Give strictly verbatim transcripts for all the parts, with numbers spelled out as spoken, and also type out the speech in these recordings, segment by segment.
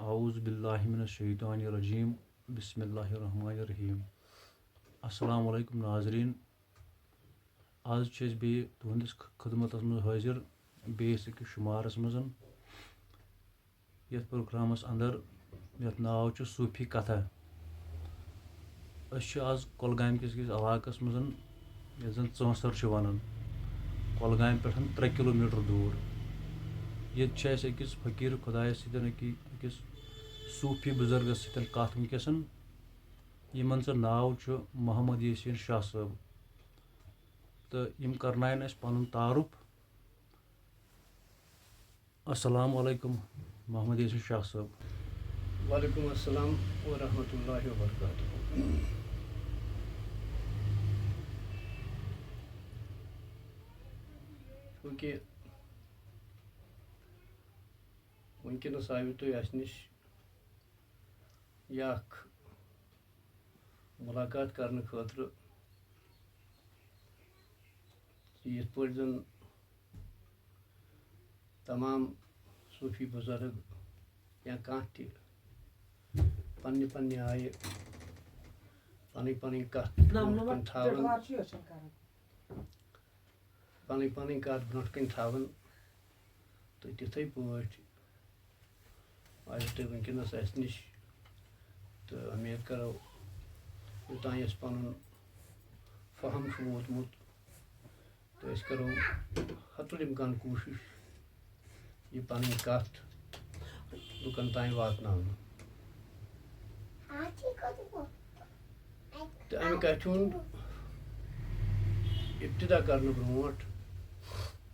اعوذ باللہ من الشیطان الرجیم۔ بسم اللہ الرحمن الرحیم۔ السلام علیکم ناظرین، آز چھِ أسۍ بیٚیہِ تُہنٛدِس خ- خدمتس منٛز حٲضِر بیٚیِس أکِس شُمارس منٛز، یتھ پروگرامس اندر یتھ ناو چھُ صوٗفی کتھا۔ أسۍ چھِ آز کۄلگامہِ کِس أکِس علاقس منٛز، یتھ زن ژٲنٛسر چھِ ونان، کۄلگامہِ پٮ۪ٹھ ترٛےٚ کِلوٗ میٖٹر دوٗر۔ ییٚتہِ چھِ اَسہِ أکِس فقیٖر خۄدایس سۭتۍ أکی- أکِس صوٗفی بُزرگس سۭتۍ کتھ وٕنکیٚس، یِمن زن ناو چھُ محمد یاسین شاہ صٲب، تہٕ یِم کرناون اَسہِ پنُن تعارُف۔ السلام علیکم محمد یاسین شاہ صٲب۔ وعلیکم السلام ورحمۃ اللہ وبرکاتہ۔ چونکہ وٕنکیٚنَس آیوٕ تُہۍ اَسہِ نِش یہِ اَکھ مُلاقات کرنہٕ خٲطرٕ، یِتھ پٲٹھۍ زَن تمام صوٗفی بُزرگ یا کانٛہہ تہِ پننہِ پننہِ آیہِ پنٕنۍ پنٕنۍ کتھ برٛونٛٹھ کُن تھاوان، پنٕنۍ پنٕنۍ کتھ برٛونٛٹھ کُن تھاوان، تہٕ تِتھے پٲٹھۍ آیو تُہۍ وٕنکیٚنس اسہِ نِش، تہٕ اُمید کرو یوٚتام اَسہِ پنُن فہم چھُ ووتمُت، تہٕ أسۍ کرو حتُل امکان کوٗشِش یہِ پنٕنۍ کتھ لُکن تام واتناونہٕ۔ تہٕ امہِ کتھِ ہُنٛد ابتدا کرنہٕ برونٛٹھ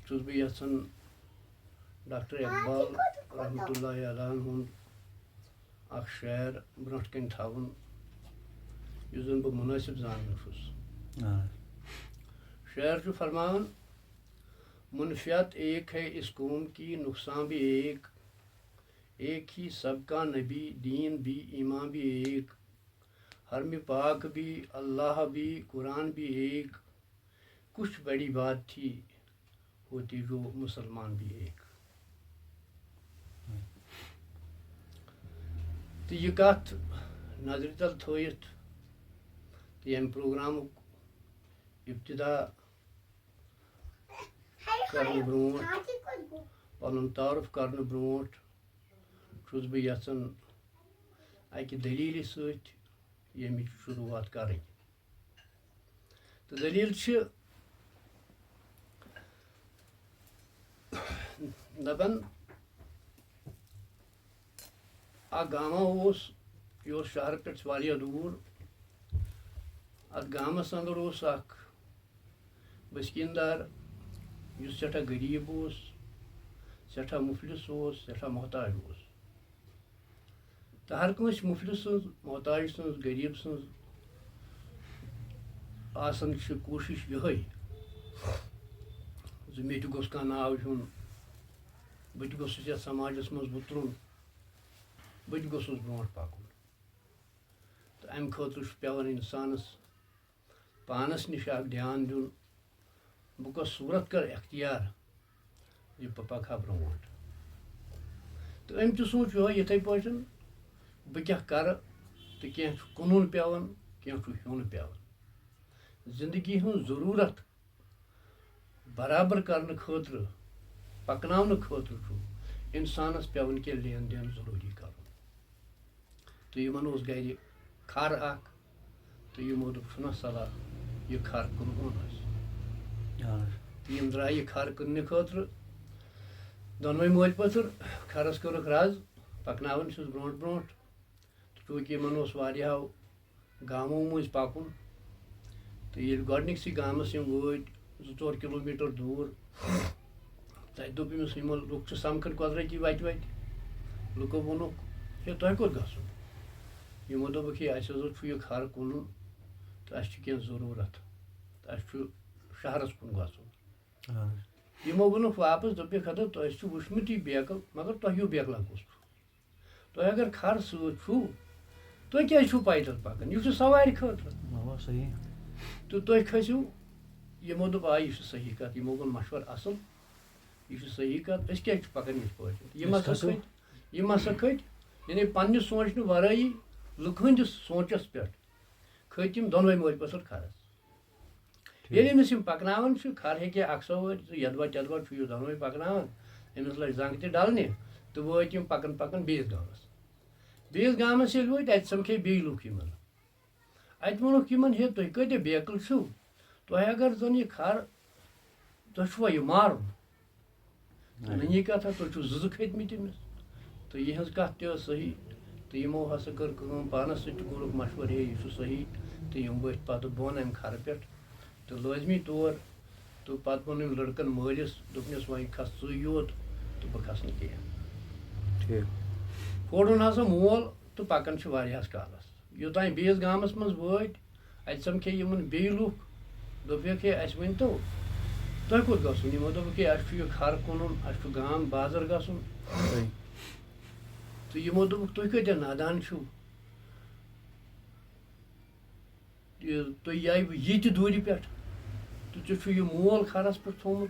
چھُس بہٕ یژھان ڈاکٹر اقبال رحمتہ اللہ علیہ ہُنٛد اکھ شعر برونٛٹھ کَنہِ تھاوُن، یُس زَن بہٕ مُنٲسِب زانان چھُس۔ آ۔ شعر چھُ فرماوان، منفعت ایک ہے اس قوم کی، نقصان بھی ایک، ایک ہی سب کا نبی، دین بھی، ایمان بھی ایک، حرم پاک بھی، اللہ بھی، قرآن بھی ایک، کچھ بڑی بات تھی، ہوتی جو مسلمان بھی ایک۔ تہٕ یہِ کَتھ نظرِ تل تھٲیِتھ تہٕ ییٚمہِ پروگرامُک ابتدا کرنہٕ برونٛٹھ، پنُن تعارُف کرنہٕ برونٛٹھ چھُس بہٕ یژھان اَکہِ دٔلیٖلہِ سۭتۍ ییٚمِچ شروٗعات کرٕنۍ۔ تہٕ دٔلیٖل چھِ دَپان، اَکھ گامہ اوس، یہِ اوس شہرٕ پٮ۪ٹھ واریاہ دوٗر۔ اَتھ گامَس اَندَر اوس اَکھ بٔسکیٖندار، یُس سٮ۪ٹھاہ غریٖب اوس، سٮ۪ٹھاہ مُفلِس اوس، سٮ۪ٹھاہ محتاج اوس۔ تہٕ ہر کٲنٛسہِ مُفلِس سٕنٛز، محتاج سٕنٛز، غریٖب سٕنٛز آسان چھِ کوٗشِش یِہوٚے زِ مےٚ تہِ گوٚژھ کانٛہہ ناو ہیوٚن، بہٕ تہِ گوٚژھُس یَتھ سماجَس منٛز وُترُن، بہٕ تہِ گوٚژھُس برونٛٹھ پَکُن۔ تہٕ اَمہِ خٲطرٕ چھُ پٮ۪وان اِنسانَس پانَس نِش اَکھ دھیان دیُن، بہٕ کۄس صوٗرت کَرٕ اختیار زِ بہٕ پَکہٕ ہا برونٛٹھ۔ تہٕ أمۍ تہِ سوٗنٛچ یِہوٚے یِتھَے پٲٹھۍ، بہٕ کیٛاہ کَرٕ؟ تہٕ کینٛہہ چھُ کٕنُن پٮ۪وان، کینٛہہ چھُ ہیوٚن پٮ۪وان۔ زِندگی ہٕنٛز ضروٗرت برابر کرنہٕ خٲطرٕ، پکناونہٕ خٲطرٕ چھُ اِنسانَس پٮ۪وان کینٛہہ لین دین ضروٗری کرُن۔ تہٕ یِمن اوس گرِ کھر اکھ، تہٕ یِمو دوٚپ، چھُنہ صلاح یہِ کھر کٕنہون أسۍ؟ آ۔ تہٕ یِم درٛاے یہِ کھر کٕننہٕ خٲطرٕ۔ دۄنوَے مٲلۍ پٔتھٕر، کھرس کٔرٕکھ رز، پکناوان چھِس برونٛٹھ برونٛٹھ۔ تہٕ چوٗنٛکہِ یِمن اوس واریاہو گامو مٔنٛزۍ پَکُن۔ تہٕ ییٚلہِ گۄڈٕنِکسٕے گامَس یِم وٲتۍ زٕ ژور کِلوٗ میٖٹر دوٗر، تَتہِ دوٚپ أمِس، یِمَن لُکھ چھِ سَمکھان قۄدرٔتی وَتہِ وَتہِ۔ لُکو ووٚنُکھ، "ہے، تۄہہِ کوٚت گژھُن؟" یِمو دوٚپُکھ، "ہے، اَسہِ حظ چھُ یہِ کھَر کٕنُن تہٕ اَسہِ چھِ کینٛہہ ضروٗرت، تہٕ اَسہِ چھُ شہرَس کُن گژھُن۔" آ۔ یِمو ووٚنُکھ واپَس، دوٚپُکھ، "ہَتہٕ تۄہہِ چھُ وٕچھمُتُے بیکَل، مگر تۄہہِ ہیوٗ بیکلا کُس چھُ؟" تۄہہِ اگر کھر سۭتۍ چھُو، تُہۍ کیٛازِ چھُو پیدل پَکان؟ یہِ چھُ سوارِ خٲطرٕ۔ اَوا، صحیح۔ تہٕ تُہۍ کھٔسِو۔ یِمو دوٚپ، آ، یہِ چھُ صحیح کَتھ۔ یِمو کوٚر مَشوَرٕ اَصٕل، یہِ چھُ صحیح کَتھ۔ أسۍ کیٛازِ چھِ پَکان یِتھ پٲٹھۍ؟ یِم أسۍ ہسا کھسو۔ کھٔتۍ، یِم ہسا کھٔتۍ یعنی پننہِ سونٛچنہٕ ورٲیی لُکہٕ ہٕنٛدِس سونٛچس پٮ۪ٹھ کھٔتۍ یِم دۄنوَے مٲلۍ پٔتھر کھرس۔ ییٚلہِ أمِس یِم پکناوان چھِ، کھر ہیٚکہِ اکھ سوٲرۍ تہٕ یدوا تدوا چھُ یہِ دۄنوَے پکناوان، أمِس لٔج زنٛگ تہِ ڈلنہِ تہٕ وٲتۍ یِم پکان پکان بیٚیِس گامس۔ بیٚیِس گامس ییٚلہِ وٲتۍ، اتہِ سمکھے بیٚیہِ لُکھ یِمن۔ اتہِ ووٚنُکھ یِمن، ہے، تُہۍ کۭتیاہ بیقل چھِو؟ تۄہہِ اگر زن یہِ کھر، تۄہہِ چھُوا یہِ مارُن؟ تہٕ نٔنی کتھا، تُہۍ چھِو زٕ زٕ کھٔتۍ مٕتۍ أمِس۔ تہٕ یِہٕنٛز کتھ تہِ ٲس صحیح۔ تہٕ یِمو ہسا کٔر کٲم، پانس سۭتۍ تہِ کوٚرُکھ مشورٕ، ہے، یہِ چھُ صحیح۔ تہٕ یِم ؤتھۍ پتہٕ بۄن امہِ کھرٕ پٮ۪ٹھ۔ تہٕ لٲزمی طور تہٕ پتہٕ ووٚن أمۍ لٔڑکن مٲلِس، دوٚپنس، وۄنۍ کھس ژٕے یوت تہٕ بہٕ کھسہٕ نہٕ کینٛہہ۔ ٹھیٖک۔ کھولُن ہسا مول تہٕ پکان چھِ واریاہس کالس۔ یوٚتام بیٚیِس گامس منٛز وٲتۍ، اتہِ سمکھے یِمن بیٚیہِ لُکھ، دوٚپُکھ، ہے، اسہِ ؤنۍ تو، تۄہہِ کوٚت گژھُن؟ یِمو دوٚپُکھ، ہے، اسہِ چھُ یہِ کھر کٕنُن، اسہِ چھُ گام بازر گژھُن۔ صحیح۔ تہٕ یِمو دوٚپُکھ، تُہۍ کۭتیاہ نادان چھِو؟ یہِ، تُہۍ آیوٕ ییٚتہِ دوٗرِ پٮ۪ٹھ تہٕ ژےٚ چھُ یہِ مول کھرس پٮ۪ٹھ تھوٚومُت،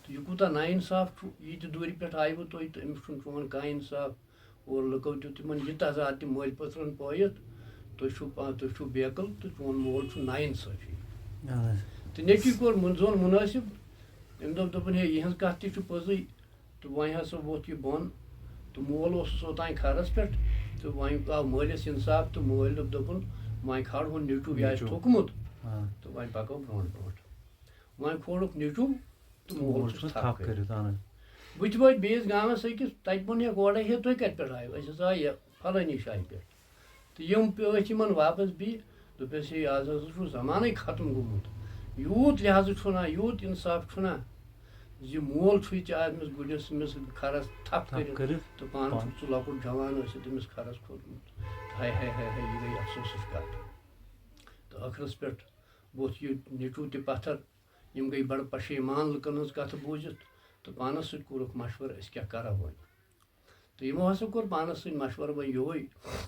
تہٕ یہِ کوٗتاہ نااِنصاف چھُ، ییٚتہِ دوٗرِ پٮ۪ٹھ آیوٕ تُہۍ تہٕ أمِس چھُنہٕ چون کانٛہہ اِنصاف۔ اور لُکو دیُت تِمن یہِ تضاد تہِ مٲلۍ پٔتھرن پٲیِتھ، تُہۍ چھِو پا-، تُہۍ چھِو بیقل تہٕ چون مول چھُ نااِنصٲفی۔ اہن حظ۔ تہٕ نیٚچوۍ کوٚر مُن-، زون مُنٲسِب، أمۍ دوٚپ، دوٚپُن، ہے، یِہٕنٛز کَتھ تہِ چھِ پوٚزُے۔ تہٕ وۄنۍ ہسا ووٚتھ یہِ بۄن، تہٕ مول اوس اوٚتام کھرس پٮ۪ٹھ، تہٕ وۄنۍ آو مٲلِس اِنصاف، تہٕ مٲلۍ دوٚپ، دوٚپُن، وۄنۍ کھالہون نیٚچوٗ، یہِ آسہِ نیٚچوٗ۔ تھوٚکمُت۔ آ۔ تہٕ وۄنۍ پکو برونٛٹھ برونٛٹھ۔ وۄنۍ کھولُکھ نیٚچوٗ، تہٕ مول مول چھُس چھُس تھپھ تھپھ کٔرِتھ۔ کٔرِتھ، اہن حظ۔ بہٕ تہِ وٲتۍ بیٚیِس گامس أکِس، تَتہِ ووٚن یَکھ گۄڈَے، ہے، تُہۍ کَتہِ پٮ۪ٹھ آیِو؟ أسۍ حظ آے یہِ فلٲنی جایہِ پٮ۪ٹھ۔ تہٕ یِم پیٚو أسۍ یِمن واپس بیٚیہِ، دوٚپُس، ہے، آز حظ چھُ زمانَے ختم گوٚمُت۔ یوٗت لحاظہٕ چھُنہ، یوٗت اِنصاف چھُنہ، زِ مول چھُے ژےٚ أمِس گُرِس، أمِس کھرس تھپھ تھپھ کٔرِتھ، کٔرِتھ۔ تہٕ پانہٕ پانہٕ۔ چھُکھ ژٕ لۄکُٹ جوان ٲسِتھ أمِس کھرس کھوٚتمُت۔ ہاے ہاے ہاے ہاے، یہِ گٔے افسوسٕچ کتھ۔ تہٕ ٲخرس پٮ۪ٹھ ووٚتھ یہِ نیٚچوٗ تہِ پتھر۔ یِم گٔے بڑٕ پشیمان لُکن ہٕنٛز کتھ بوٗزِتھ، تہٕ پانس سۭتۍ کوٚرُکھ مشورٕ، أسۍ کیٛاہ کرو وۄنۍ؟ تہٕ یِمو ہسا کوٚر پانس سۭتۍ مشورٕ وۄنۍ یِہوے،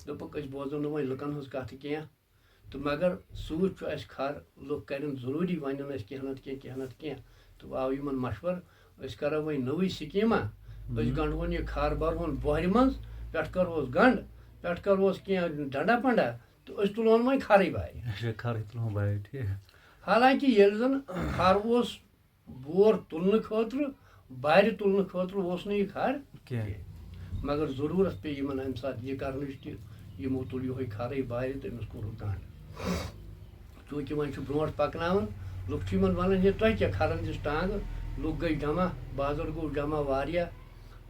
دوٚپُکھ، أسۍ بوزو نہٕ وۄنۍ لُکن ہٕنٛز کتھ کینٛہہ، تہٕ مگر سۭتۍ چھُ اَسہِ کھر، لُکھ کَرن ضروٗری، وَنن اَسہِ کینٛہہ نَتہٕ کینٛہہ، کینٛہہ نَتہٕ کینٛہہ۔ تہٕ آو یِمن مشورٕ، أسۍ کَرو وۄنۍ نٔوٕے سکیٖما، أسۍ ہُم۔ گنٛڈہون یہِ کھر، بَرہون بۄہرِ منٛز، پٮ۪ٹھٕ کَرہوس گنٛڈ، پٮ۪ٹھٕ کَرہوس کینٛہہ ڈنڈا پنڈا، تہٕ أسۍ تُلہون وۄنۍ کھرٕے بارِ۔ اچھا، کھرٕے تُلہون بارِ، ٹھیٖک۔ حالانکہِ ییٚلہِ زَن کھر اوس بور تُلنہٕ خٲطرٕ، بارِ تُلنہٕ خٲطرٕ اوس نہٕ یہِ کھر کینٛہہ۔ کینٛہہ۔ مگر ضروٗرت پیٚیہِ یِمن اَمہِ ساتہٕ یہِ کرنٕچ تہِ، یِمو تُل یِہوٚے کھرٕے بارِ تہٕ أمِس کوٚرُکھ گنٛڈ۔ چوٗنٛکہِ وۄنۍ چھُ برونٛٹھ پکناوان، لُکھ چھِ یِمن ونان، ہے، تۄہہِ کیٛاہ کھرن دِژ ٹانٛگہٕ؟ لُکھ گٔے جمع، بازر گوٚو جمع واریاہ،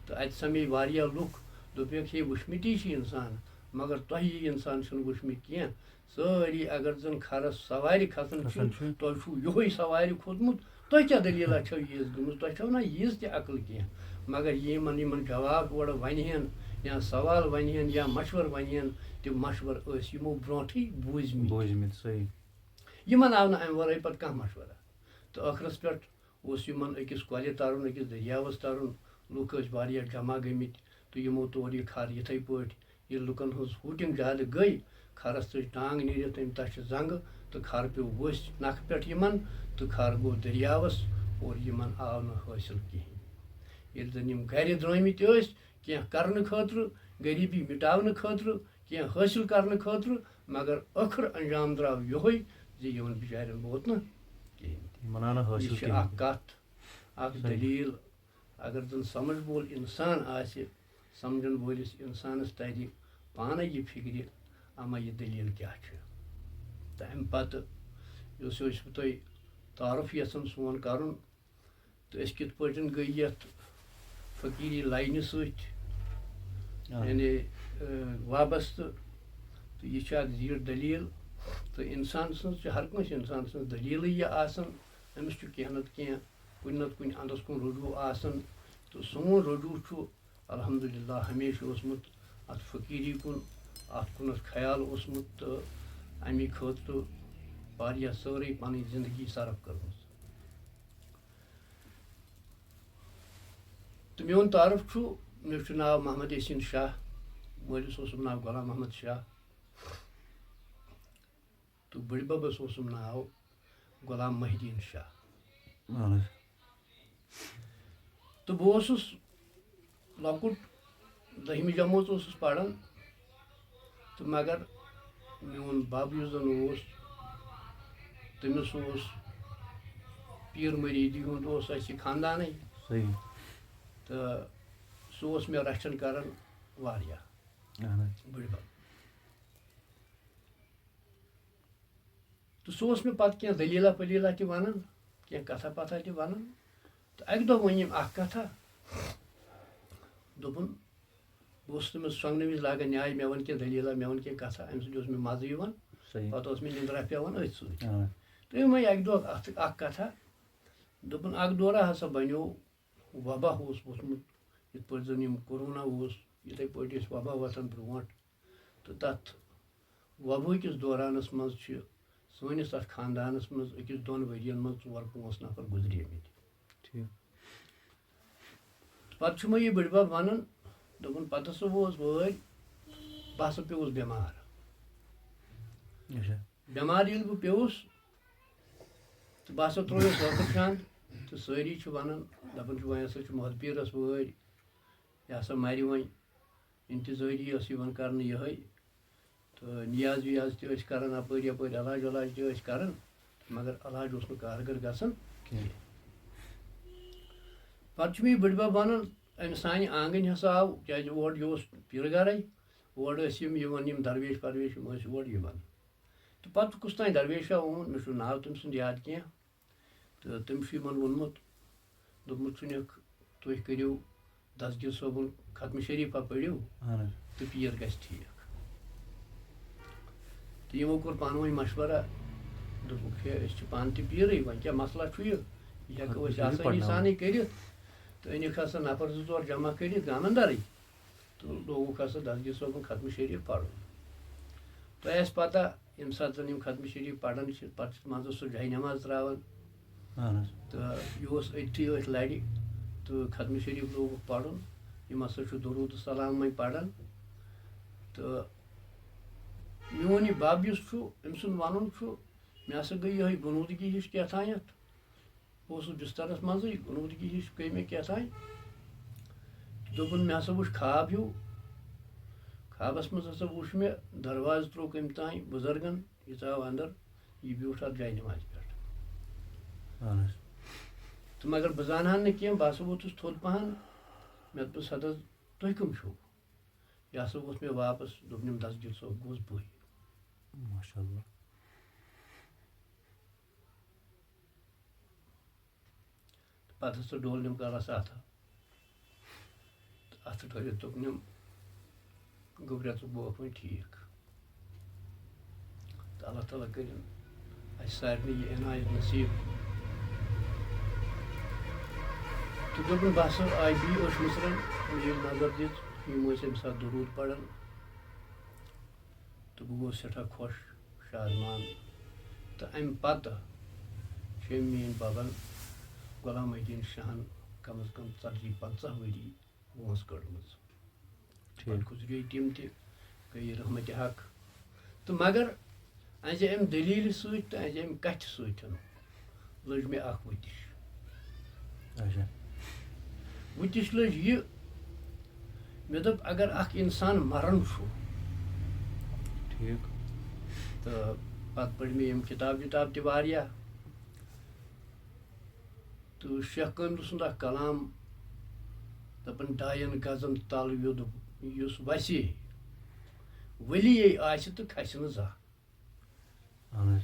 تہٕ اَتہِ سمے واریاہ لُکھ۔ دوٚپُکھ، ہے، وٕچھمٕتی چھِ اِنسان، مگر تۄہہِ یہِ اِنسان چھُنہٕ وٕچھمٕتۍ کینٛہہ۔ سٲری اگر زن کھرس سوارِ کھسان چھِ، کھسان چھِ۔ تۄہہِ چھُو یِہوٚے سوارِ کھوٚتمُت، تۄہہِ کیٛاہ دٔلیٖلہ چھو ییٖژ گٔمٕژ؟ تۄہہِ چھو نہ ییٖژ تہِ عقل کینٛہہ؟ مگر یِمن، یِمن جواب اورٕ ونہِ ہن یا سوال ونہِ ہن یا مشورٕ ونہِ ہن، تِم مشورٕ ٲسۍ یِمو برونٛٹھٕے بوٗزمٕتۍ۔ بوٗزمٕتۍ، صحیح۔ یِمن آو نہٕ امہِ ورٲے پتہٕ کانٛہہ مشورہ۔ تہٕ ٲخرس پٮ۪ٹھ اوس یِمن أکِس کۄلہِ ترُن، أکِس دٔریاوس ترُن۔ لُکھ ٲسۍ واریاہ جمع گٔمٕتۍ تہٕ یِمو توٚر یہِ کھر یِتھے پٲٹھۍ۔ ییٚلہِ لُکن ہٕنٛز ہُٹِنگ زیادٕ گٔے، کھرس ژٔج ٹانگ نیٖرِتھ أمۍ تَچھِ زنٛگہٕ تہٕ کھر پیوٚو ؤسۍ نکھٕ پٮ۪ٹھ یِمن تہٕ کھر گوٚو دٔریاوس اور یِمن آو نہٕ حٲصِل کِہیٖنۍ۔ ییٚلہِ زن یِم گرِ درٛٲمٕتۍ ٲسۍ کینٛہہ کرنہٕ خٲطرٕ، غریٖبی مِٹاونہٕ خٲطرٕ، کینٛہہ حٲصِل کرنہٕ خٲطرٕ، مگر ٲخٕر انجام درٛاو یِہوٚے زِ یِمن بِچارٮ۪ن ووت نہٕ کِہیٖنۍ تہِ۔ یِمن آو نہٕ حٲصِل یہِ چھِ کِہیٖنۍ۔ اکھ کتھ، اکھ صحیح۔ دٔلیٖل۔ اگر زن سمجھ وول انسان آسہِ، سمجھن وٲلِس انسانس ترِ پانے یہِ فکرِ، اما یہِ دٔلیٖل کیٛاہ چھِ۔ تہٕ امہِ پتہٕ یُس، یُس بہٕ تۄہہِ تعارُف یژھان سون کرُن، تہٕ أسۍ کِتھ پٲٹھۍ گٔے یتھ فقیٖری لاینہِ سۭتۍ، آ۔ یعنی، ٲ، وابستہٕ۔ تہٕ یہِ چھِ اکھ زیٖٹھ دٔلیٖل۔ تہٕ انسان سٕنٛز چھِ، ہر کٲنٛسہِ انسان سٕنٛز دٔلیٖلٕے یہِ آسان۔ أمِس چھُ کینٛہہ نتہٕ کینٛہہ، کُنہِ نتہٕ کُنہِ اندس کُن رجوع آسان۔ تہٕ سون رجوع چھُ الحمدللہ ہمیشہِ اوسمُت اتھ فقیٖری کُن، اتھ کُنتھ خیال اوسمُت، تہٕ امی خٲطرٕ واریاہ سٲرٕے پنٕنۍ زندگی صرف کٔرمٕژ۔ تہٕ میون تعارُف چھُ، مےٚ چھُ ناو محمد یاسین شاہ، مٲلِس اوسُم ناو غلام محمد شاہ، تہٕ بٕڈببس اوسُم ناو غلام محی الدین شاہ۔ اہن حظ۔ تہٕ بہٕ اوسُس لۄکُٹ، دٔہمہِ جمٲژ اوسُس پران، تہٕ مگر میون بَب یُس زَن اوس، تٔمِس اوس پیٖر مٔریٖدی ہُنٛد اوس اَسہِ یہِ خاندانٕے۔ صحیح۔ تہٕ سُہ اوس مےٚ رَچھان کَران واریاہ اہن حظ۔ بٔڑِ بَب۔ تہٕ سُہ اوس مےٚ پَتہٕ کینٛہہ دٔلیٖلہ پٔلیٖلہ تہِ وَنان، کینٛہہ کَتھا پَتھا تہِ وَنان۔ تہٕ اَکہِ دۄہ ووٚن ییٚمۍ اَکھ کَتھا، دوٚپُن، بہٕ اوسُس تٔمِس شۄنٛگنہٕ وِزِ لاگان نیٛاے، مےٚ وَن کینٛہہ دٔلیٖلہ، مےٚ وَن کینٛہہ کَتھا، اَمہِ سۭتۍ اوس مےٚ مَزٕ یِوان، صحیح۔ پَتہٕ اوس مےٚ نِندرا پٮ۪وان أتھۍ سۭتۍ۔ آ۔ تہٕ یِمَے اَکہِ دۄہ اَتھ اَکھ کَتھا، دوٚپُن، اَکہِ دۄہ ہسا بَنیو وبا اوس ووٚتھمُت، یِتھ پٲٹھۍ زَن یِم کورونا اوس، یِتھَے پٲٹھۍ ٲسۍ وبا وۄتھان برونٛٹھ۔ تہٕ تَتھ وبہٕ کِس دورانَس منٛز چھِ سٲنِس اَتھ خاندانَس منٛز أکِس دۄن ؤرِیَن منٛز ژور پانٛژھ نفر گُزریمٕتۍ۔ ٹھیٖک۔ پَتہٕ چھُ مےٚ یہِ بٔڈِ بَب وَنان، دوٚپُن، پَتہٕ ہسا ووت وٲرۍ، بہٕ ہسا پیوٚوُس بٮ۪مار۔ اچھا۔ بٮ۪مار ییٚلہِ بہٕ پیوٚوُس، تہٕ بہٕ ہسا ترٛووُس ٲخٕر چنٛد۔ تہٕ سٲری چھِ وَنان، دَپان چھِ، وۄنۍ ہسا چھُ محمد پیٖرَس وٲرۍ، یہِ ہسا مَرِ وۄنۍ۔ اِنتظٲری ٲس یِوان کرنہٕ یِہوٚے۔ تہٕ نیاز ویاز تہِ ٲسۍ کران اَپٲرۍ یَپٲرۍ، علاج ولاج تہِ ٲسۍ کران، مگر علاج اوس نہٕ کارگر گژھان کینٛہہ۔ پَتہٕ چھُ مےٚ یہِ بٔڈبَب وَنان، اَمہِ سانہِ آنٛگٕنۍ ہسا آو، کیٛازِ اورٕ یہِ اوس پیٖرٕ گرَے، اورٕ ٲسۍ یِم یِوان، یِم درویش پرویش، یِم ٲسۍ اورٕ یِوان۔ تہٕ پَتہٕ کُس تام درویشا آمُت، مےٚ چھُنہٕ ناو تٔمۍ سُنٛد یاد کینٛہہ۔ تہٕ تٔمۍ چھُ یِمَن ووٚنمُت، دوٚپمُت چھُنَکھ، تُہۍ کٔرِو دستگیر صٲبُن ختم شریٖفہ پٔرِو اہن حظ۔ تہٕ پیٖر گژھِ ٹھیٖک۔ تہٕ یِمو کوٚر پانہٕ ؤنۍ مشورہ، دوٚپُکھ، ہے، أسۍ چھِ پانہٕ تہِ پیٖرٕے، وۄنۍ کیٛاہ مسلہٕ چھُ یہِ؟ یہِ ہٮ۪کو أسۍ ختم شریٖف آسٲنی پرناوُن۔ سانٕے کٔرِتھ۔ تہٕ أنِکھ ہسا نفر زٕ ژور جمع کٔرِتھ گامن درٕے۔ تہٕ لوگُکھ ہسا دستگیر صٲبُن ختم شریٖف پرُن۔ تۄہہِ آسہِ پتہ، ییٚمہِ ساتہٕ زن یِم ختم شریٖف پران چھِ، پتہٕ چھِ منٛزس سُہ جاے نماز تراوان۔ اہن حظ۔ تہٕ یہِ اوس أتھی أتھۍ لرِ، تہٕ ختم شریٖف لوگُکھ پرُن۔ یِم ہسا چھُ درود و سلام وۄنۍ پران۔ تہٕ میون یہِ بب یُس چھُ، أمۍ سُنٛد ونُن چھُ، مےٚ ہسا گٔے یِہوٚے غنوٗدگی ہِش کیٛاہ تانٮ۪تھ۔ بہٕ اوسُس بسترس منٛزٕے، غنوٗدگی ہِش گٔے مےٚ کیٛاہ تام۔ دوٚپُن، مےٚ ہسا وُچھ خواب ہیوٗ۔ خوابس منٛز ہسا وُچھ مےٚ، دروازٕ ترٛووُکھ أمۍ تام بُزرگن، یہِ ژاو اندر، یہِ بیوٗٹھ اتھ جاے نمازِ پٮ۪ٹھ۔ اہن حظ۔ تہٕ مگر بہٕ زانہٕ ہن نہٕ کینٛہہ، بہٕ ہسا ووتُس تھوٚد پہن۔ مےٚ دوٚپُس، ہتہٕ حظ، تُہۍ کٕم چھِو؟ یہِ ہسا ووٚتھ مےٚ واپس، دوٚپنم، دستگیر صٲب گوس بٕے۔ ماشاء اللہ۔ تہٕ پتہٕ ہسا ڈول نِم کلس اتھٕ۔ تہٕ اتھٕ ڈٲلِتھ دوٚپنم، گوٚبریا، ژٕ گوکھ وۄنۍ ٹھیٖک۔ تہٕ اللہ تعالیٰ کٔرِن اسہِ سارنٕے یہِ عنایت نصیٖب۔ تہٕ دوٚپُن، بہٕ ہسا آے بیٚیہِ ٲش مٕژرن، مےٚ ییٚلہِ نظر دِژ، یِم ٲسۍ امہِ ساتہٕ درود پران۔ تہٕ بہٕ گوس سٮ۪ٹھاہ خۄش، شادمان۔ تہٕ امہِ پتہٕ چھِ أمۍ میٲنۍ ببن غلام محی الدین شاہن کم از کم ژتجی پنژاہ ؤری وٲنٛس کٔڑمٕژ۔ ٹھیٖک۔ پتہٕ گُزرے تِم تہِ، گٔیہِ رحمتِ حق۔ تہٕ مگر أہنٛزِ امہِ دٔلیٖلہِ سۭتۍ تہٕ أہنٛزِ امہِ کتھِ سۭتۍ لٔج مےٚ اکھ وٕتِش۔ اچھا۔ وٕتِش لٔج یہِ، مےٚ دوٚپ، اگر اکھ انسان مران چھُ، ٹھیٖک۔ تہٕ پتہٕ پٔرۍ مےٚ یِم کِتاب وِتاب تہِ واریاہ۔ تہٕ شیخ کٲمِل سُنٛد اکھ کلام، دَپان، ڈاین گزن تل یُد یُس وسے، ؤلیے آسہِ تہٕ کھسہِ نہٕ زانٛہہ۔ اہن حظ۔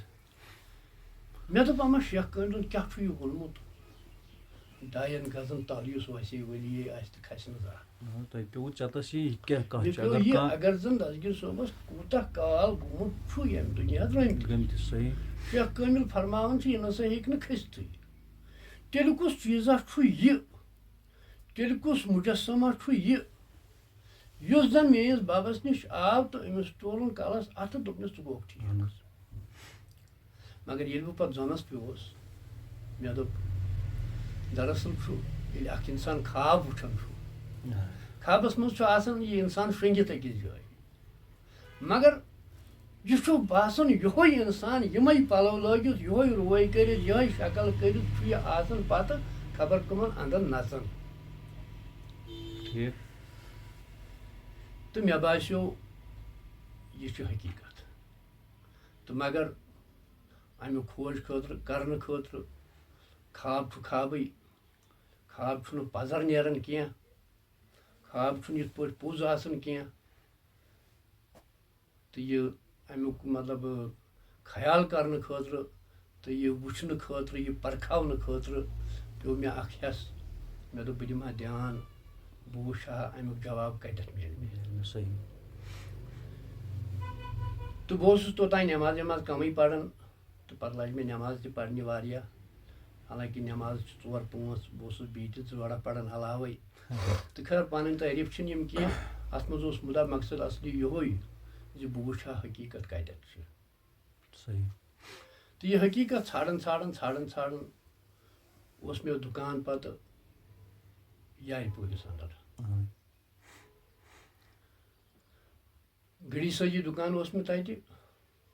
مےٚ دوٚپ، اما شیخ کٲمِلن کیٛاہ چھُ یہِ ووٚنمُت؟ ڈاین گزن تل یُس وسے، ؤلیے آسہِ تہٕ کھسہِ نہٕ زانٛہہ۔ آ، تۄہہِ پیوٚوُ ژٮ۪تس یہِ، یہِ کیٛاہ کتھ مےٚ چھِ؟ پیوٚو اگر یہِ، کانٛہہ اگر زن دستگیر صٲبس کوٗتاہ کال گوٚمُت چھُ ییٚمہِ دُنیا درٛٲمتِس۔ گٔمتِس صحیح۔ شیخ کٲمِل فرماوان چھِ، یہِ نسا ہیٚکہِ نہٕ کھٔسِتھٕے۔ تیٚلہِ کُس چیٖزا چھُ یہِ؟ تیٚلہِ کُس مُجسمہ چھُ یہِ، یُس زن میٲنِس ببس نِش آو تہٕ أمِس تولُن کلس اتھٕ، دوٚپنس، ژٕ گوکھ ٹھیٖک۔ اہن حظ۔ مگر ییٚلہِ بہٕ پتہٕ زۄنس پیوس، مےٚ دوٚپ، دراصل چھُ، ییٚلہِ اکھ انسان خواب وٕچھان چھُ، آ۔ خوابس منٛز چھُ آسان یہِ انسان شۄنٛگِتھ أکِس جایہِ، مگر یہِ چھُ باسان یِہوٚے انسان، یِمے پلو لٲگِتھ، یِہوٚے روے کٔرِتھ، یِہوٚے شکل کٔرِتھ چھُ یہِ آسان پتہٕ خبر کٕمن اندن نژان۔ ٹھیٖک۔ تہٕ مےٚ باسیو، یہِ چھُ حقیٖقت۔ تہٕ مگر اَمیُک کھوج خٲطرٕ، کرنہٕ خٲطرٕ، خواب چھُ خوابٕے، خواب چھُنہٕ پَزر نیران کینٛہہ، خواب چھُنہٕ یِتھ پٲٹھۍ پوٚز آسان کینٛہہ۔ تہٕ یہِ اَمیُک مطلب خیال کرنہٕ خٲطرٕ تہٕ یہِ وٕچھنہٕ خٲطرٕ، یہِ پرکھاونہٕ خٲطرٕ پیوٚو مےٚ اکھ حٮ۪س۔ مےٚ دوٚپ، بہٕ دِمہٕ ہا دیان، بہٕ وٕچھٕ ہا اَمیُک جواب کَتٮ۪تھ میلہِ مےٚ۔ صحیح۔ تہٕ بہٕ اوسُس توٚتام نٮ۪ماز وٮ۪ماز کَمٕے پَران، تہٕ پَتہٕ لَجہِ مےٚ نٮ۪ماز تہِ پَرنہِ واریاہ۔ حالانکہِ نٮ۪ماز چھِ ژور پانٛژھ، بہٕ اوسُس بیٚیہِ تہِ زٕ جوڑا پَران علاوَے۔ تہٕ خٲر، پَنٕنۍ تعریٖف چھِنہٕ یِم کینٛہہ۔ اَتھ منٛز اوس مُدا مقصد اَصلی یِہوٚے زِ بہٕ وٕچھِ ہا حقیٖقت کَتٮ۪تھ چھِ۔ صحیح۔ تہٕ یہِ حقیٖقت ژھانٛڈان، ژھانٛڈان، ژھانٛڈان، ژھانٛڈان اوس مےٚ دُکان پَتہٕ یارِ پوٗرِس اَندَر۔ اَہَن۔ گٔڑی صٲجی دُکان اوس مےٚ تَتہِ،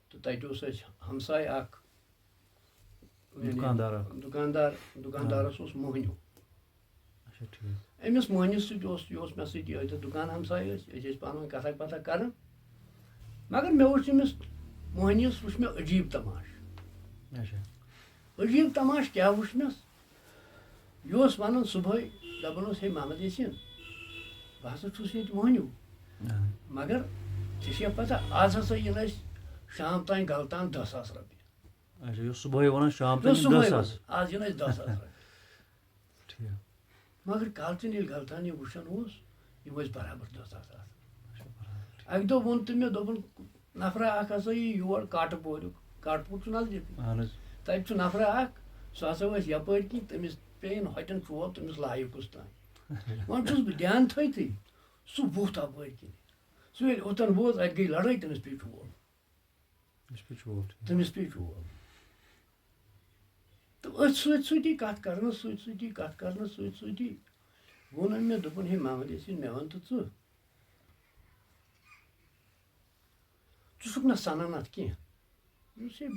تہٕ تَتہِ اوس اَسہِ ہمساے اَکھ، یعنی دُکاندار اَکھ۔ دُکاندار، دُکاندارَس اوس موہنیوٗ۔ اچھا، ٹھیٖک۔ أمِس موہنِوِس سۭتۍ اوس، یہِ اوس مےٚ سۭتۍ یہِ ٲسۍ دُکان ہمساے ٲسۍ، أسۍ ٲسۍ پانہٕ ؤنۍ کَتھا باتھا کَران۔ مگر مےٚ وٕچھ أمِس موہنِوِس، وٕچھ مےٚ عجیٖب تماشہٕ۔ اچھا۔ عجیٖب تماشہٕ کیٛاہ وٕچھ مےٚ؟ یہِ اوس وَنان صُبحٲے، دَپان اوس، "ہے محمد یاسیٖن، بہٕ ہسا چھُس ییٚتہِ موہنیوٗ، آ۔ مگر ژےٚ چھےٚ پَتہ، آز ہسا یِن اَسہِ شام تام غلطان دَہ ساس رۄپیہِ۔" اچھا، یہِ اوس صُبحٲے وَنان، شام یہِ اوس تام یِن صُبحٲے دَہ ساس۔ وَنان، "آز یِن اَسہِ دَہ ساس رۄپیہِ۔" ٹھیٖک۔ مگر کالچن ییٚلہِ غلطان یہِ وٕچھان اوس، یِم ٲسۍ برابر دَہ ساس آسان۔ اچھا، برابر۔ اَکہِ دۄہ ووٚن تٔمۍ مےٚ، دوٚپُن، "نفرا اکھ ہسا یی یور کاٹہٕ پوریُک۔" کاٹہٕ پوٗر چھُ نزدیٖکٕے۔ اہن حظ۔ تَتہِ چھُ نفرا اکھ، سُہ ہسا ٲسۍ یَپٲرۍ کِنۍ، تٔمِس پیٚیَن ہۄتٮ۪ن چول، تٔمِس لایہِ کُس تام۔ وۄنۍ چھُس بہٕ دیان تھٲیتھٕے، سُہ ووٚتھ اَپٲرۍ کِنۍ۔ سُہ ییٚلہِ اوٚتَن ووت، اَتہِ گٔے لڑٲے، تٔمِس پیٚیہِ چول۔ أمِس پیٚیہِ چول، ٹھیٖک۔ تٔمِس پیٚیہِ چول۔ تہٕ أتھۍ سۭتۍ سۭتی کَتھ کَرنَس سۭتۍ سۭتی، کَتھ کَرنَس سۭتۍ سۭتی ووٚن أمۍ مےٚ، دوٚپُن، "ہے محمد یاسیٖن، مےٚ وَن تہٕ ژٕ، ژٕ چھُکھ نہ سَنان اَتھ کینٛہہ؟" دوٚپمَس، "ہے،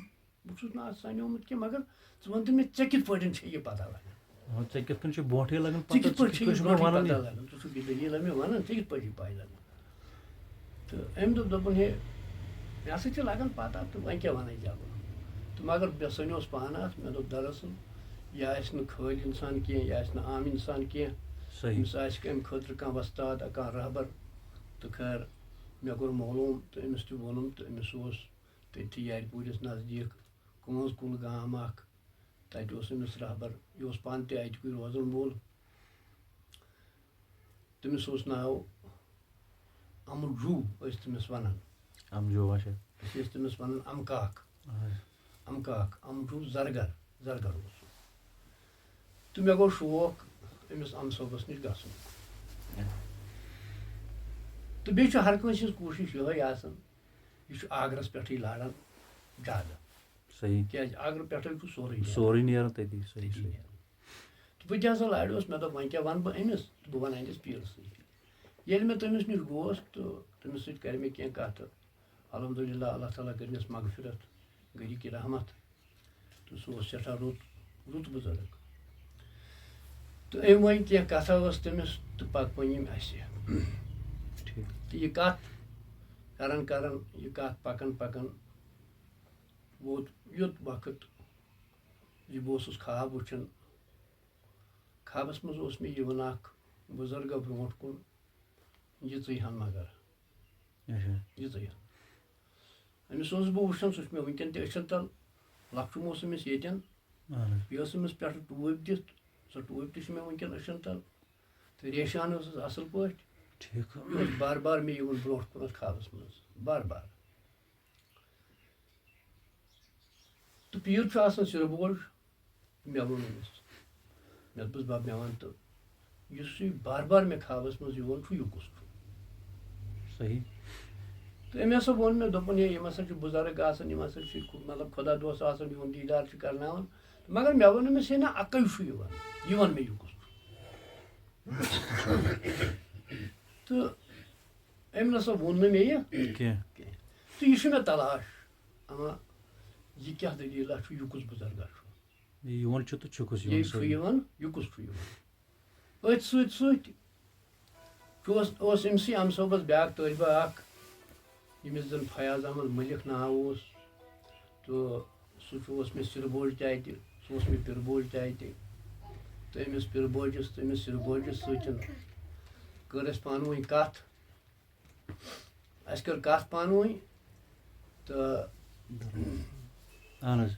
بہٕ چھُس نہٕ اَتھ سَنیومُت کینٛہہ، مگر ژٕ وَن تہٕ مےٚ، ژےٚ کِتھ پٲٹھۍ چھےٚ یہِ پَتہ لَگان؟" آ، ژےٚ کِتھ کٔنۍ چھُ برونٛٹھٕے لَگان ژےٚ پَتہ، کِتھ ژٕ پٲٹھۍ کِتھ چھےٚ پٲٹھۍ یہِ چھُکھ مےٚ برونٛٹھٕے وَنان پَتہ یہِ؟ لَگان؟ ژٕ چھُکھ یہِ دٔلیٖل مےٚ وَنان، ژےٚ کِتھ پٲٹھۍ چھِ پَے لَگان؟ تہٕ أمۍ دوٚپ، دوٚپُن، "ہے، مےٚ ہسا چھِ لَگان پَتہ، تہٕ وۄنۍ کیٛاہ وَنَے ژےٚ بہٕ؟" تہٕ مگر مےٚ سَنیوس پانہٕ اَتھ، مےٚ دوٚپ، دَراصٕل یہِ آسہِ نہٕ خٲلۍ اِنسان کینٛہہ، یہِ آسہِ نہٕ عام اِنسان کینٛہہ۔ صحیح۔ أمِس آسہِ کَمہِ خٲطرٕ کانٛہہ وۄستاد، کانٛہہ رہبر۔ تہٕ خیر، مےٚ کوٚر معلوٗم تہٕ أمِس تہِ ووٚنُم، تہٕ أمِس اوس تٔتھی یارِ پوٗرِس نزدیٖک کٲنٛز کُل گام اَکھ۔ تَتہِ اوس أمِس رہبر، یہِ اوس پانہٕ تہِ اَتہِ کُے روزَن وول۔ تٔمِس اوس ناو اَمہٕ جوٗ، ٲسۍ تٔمِس وَنان۔ اَمہٕ جوٗ، اچھا۔ أسۍ ٲسۍ تٔمِس وَنان اَمہٕ کاک۔ اہن۔ اَمہٕ کاک، اَمہٕ جوٗ زَرگر، زَرگر اوس سُہ۔ تہٕ مےٚ گوٚو شوق أمِس اَمہٕ صٲبَس نِش گژھُن۔ تہٕ بیٚیہِ چھُ ہر کٲنٛسہِ ہٕنٛز کوٗشِش یِہوٚے آسان، یہِ چھُ آگرَس پٮ۪ٹھٕے لاران زیادٕ۔ صحیح۔ کیٛازِ آگرٕ پٮ۪ٹھَے چھُ سورُے نیران۔ سورُے نیران تٔتی، صحیح، تٔتی صحیح۔ نیران۔ تہٕ بہٕ تہِ ہسا لاریوس، مےٚ دوٚپ، وۄنۍ کیٛاہ وَنہٕ بہٕ أمِس؟ تہٕ بہٕ وَنہٕ أمِس پیٖرسٕے۔ ییٚلہِ مہٕ تٔمِس نِش گوس تہٕ تٔمِس سۭتۍ کَرِ مےٚ کینٛہہ کَتھٕ، الحمدللہ، اللہ تعالیٰ کٔرنَس مغفرت، گٔرِکۍ رحمت۔ تہٕ سُہ اوس سٮ۪ٹھاہ رُت، رُت بُزرٕگ۔ تہٕ أمۍ ؤنۍ کینٛہہ کَتھا ٲس تٔمِس تہٕ پَتہٕ ؤنۍ أمۍ اَسہِ۔ ٹھیٖک۔ تہٕ یہِ کَتھ کَران کَران، یہِ کَتھ پَکان پَکان ووت یُتھ وقت زِ بہٕ اوسُس خواب وٕچھان۔ خوابَس منٛز اوس مےٚ یِوان اَکھ بُزرگا برونٛٹھ کُن، یِژٕے ہَن مگر۔ اچھا۔ یِژٕے ہَن۔ أمِس اوسُس بہٕ وٕچھان، سُہ چھُ مےٚ وٕنکٮ۪ن تہِ أچھَن تَل۔ لۄکچُم اوس أمِس ییٚتٮ۪ن۔ اہن حظ۔ بیٚیہِ ٲس أمِس پٮ۪ٹھٕ ٹوٗپۍ دِتھ، سۄ ٹوٗپۍ تہِ چھِ مےٚ وٕنکٮ۪ن أچھَن تَل۔ تہٕ ریشان ٲسٕس اَصٕل پٲٹھۍ۔ ٹھیٖک۔ یہِ اوس بار بار مےٚ یِوان برونٛٹھ کُنَتھ خوابَس منٛز، بار بار۔ تہٕ پیٖر چھُ آسان سِرٕ بوج، مےٚ ووٚن أمِس، مےٚ دوٚپُس، "بَب، مےٚ وَن تہٕ، یُس یہِ بار بار مےٚ خوابَس منٛز یِوان چھُ، یہِ کُس چھُ؟" صحیح۔ تہٕ أمۍ ہسا ووٚن مےٚ، دوٚپُن، "ہے، یِم ہسا چھِ بُزرٕگ آسان، یِم ہسا چھِ، مطلب، خۄدا دوست آسان، یِہُنٛد دیٖدار چھِ کرناوان۔" مگر مےٚ ووٚن أمِس، "ہے نہ، اَکٕے چھُ یِوان، یہِ وَن مےٚ، یہِ کُس چھُ؟" تہٕ أمۍ نہ سا ووٚن نہٕ مےٚ یہِ کینٛہہ۔ کینٛہہ۔ تہٕ یہِ چھُ مےٚ تلاش، اما یہِ کیٛاہ دٔلیٖلہ چھُ، یہِ کُس بُزرگا چھُ؟ یہِ یِوان چھُ تہٕ چھُ کُس یِوان یہِ چھُ سۭتۍ؟ یِوان، یہِ کُس چھُ یِوان؟ أتھۍ سۭتۍ سۭتۍ چھُ اوس، اوس أمۍ سٕے اَمہٕ صٲبَس بیٛاکھ طٲلبہٕ اَکھ، ییٚمِس زَن فیاض احمد مٔلِک ناو اوس، تہٕ سُہ چھُ، اوس مےٚ سِربوج تہِ اَتہِ، سُہ اوس مےٚ پِربوج تہِ اَتہِ۔ تہٕ أمِس پِربوجَس تہٕ أمِس سِربوجَس سۭتۍ کٔر اَسہِ پانہٕ ؤنۍ کَتھ۔ اَسہِ کٔر کَتھ پانہٕ ؤنۍ، تہٕ اہن حظ۔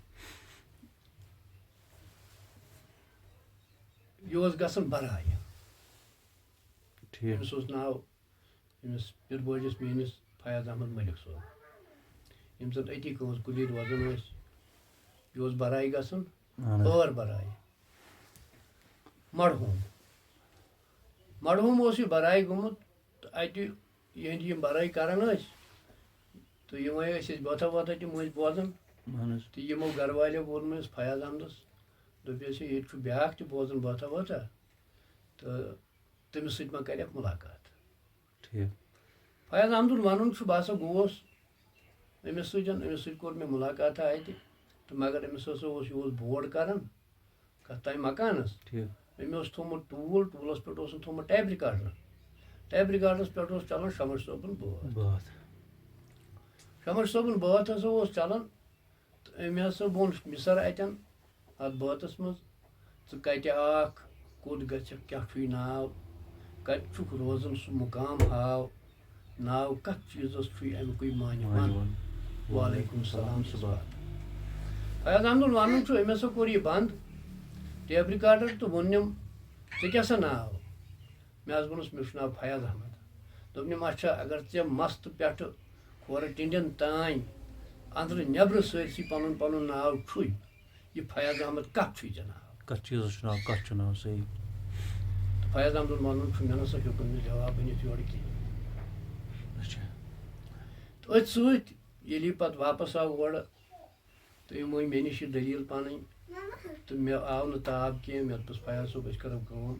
یہِ اوس گژھان بَرایہِ۔ ٹھیٖک۔ أمِس اوس ناو، أمِس پِربوجَس میٛٲنِس فیاض احمد مٔلِک صٲب، یِم زَن أتی کٲنٛسہِ کُلی روزان ٲسۍ۔ یہِ اوس بَرایہِ گژھان، اہن حظ۔ ٲر بَرایہِ۔ مَڑہوم۔ مَڑہوم اوس یہِ بَرایہِ گوٚمُت، تہٕ اَتہِ یِہِنٛدۍ یِم بَرٲے کَران ٲسۍ، تہٕ یِمَے ٲسۍ أسۍ بٲتھا وٲتھا تہِ مٔنٛزۍ بوزان۔ اہن حظ۔ تہٕ یِمو گَرٕ والیو ووٚن مےٚ أمِس فیاض احمدَس، دوٚپُس، "ییٚتہِ چھُ بیٛاکھ تہِ بوزان بٲتھا وٲتھا، تہٕ تٔمِس سۭتۍ ما کَرٮ۪کھ مُلاقات؟" ٹھیٖک۔ فیاض احمدُن وَنُن چھُ، بہٕ ہسا گوس أمِس سۭتۍ، أمِس سۭتۍ کوٚر مےٚ مُلاقاتہ اَتہِ، تہٕ مگر أمِس ہسا اوس، یہِ اوس بورڈ کَران کَتھ تام مکانَس۔ ٹھیٖک۔ أمۍ اوس تھوٚومُت ٹوٗل، ٹوٗلَس پٮ۪ٹھ اوسُن تھوٚومُت ٹیپ ریکارڈر۔ ٹیپ ریکارڈرَس پٮ۪ٹھ اوس چَلان شمس صٲبُن بٲتھ۔ بٲتھ۔ شمس صٲبُن بٲتھ ہسا اوس چَلان، تہٕ أمۍ ہسا ووٚن مِسر اَتٮ۪ن اَتھ بٲتَس منٛز، "ژٕ کَتہِ آکھ، کوٚت گژھکھ، کیٛاہ چھُے ناو، کَتہِ چھُکھ روزان، سُہ مُقام ہاو، ناو کَتھ چیٖزَس چھُے اَمہِ کُے مانہِ وَن؟" وعلیکم السلام، صُبحَ۔ فیاض احمدُن وَنُن چھُ، أمۍ ہسا کوٚر یہِ بنٛد ٹیپ ریکارڈر تہٕ ووٚنُم، "ژےٚ کیٛاہ سا ناو؟" مےٚ حظ ووٚنُس، "مےٚ چھُ ناو فیاض احمد۔" دوٚپنم، "اچھا، اگر ژےٚ مَستہٕ پٮ۪ٹھٕ کھورٕ ٹِنڈٮ۪ن تام، أنٛدرٕ نٮ۪برٕ سٲرسٕے پَنُن پَنُن ناو چھُے، یہِ فیاض احمد کَتھ چھُے ژےٚ ناو؟" کَتھ چیٖزَس چھُ ناو، کَتھ چھُ ناو صحیح؟ تہٕ فیاض احمدُن وَنُن چھُ، مےٚ نہ سا ہیوٚکُن نہٕ جواب ؤنِتھ یورٕ کِہیٖنۍ۔ اچھا۔ تہٕ أتھۍ سۭتۍ ییٚلہِ یہِ پَتہٕ واپَس آو اورٕ، تہٕ أمۍ ؤنۍ مےٚ نِش یہِ دٔلیٖل پَنٕنۍ، تہٕ مےٚ آو نہٕ تاب کینٛہہ۔ مےٚ دوٚپُس، "فیاض صٲب، أسۍ کَرو کٲم،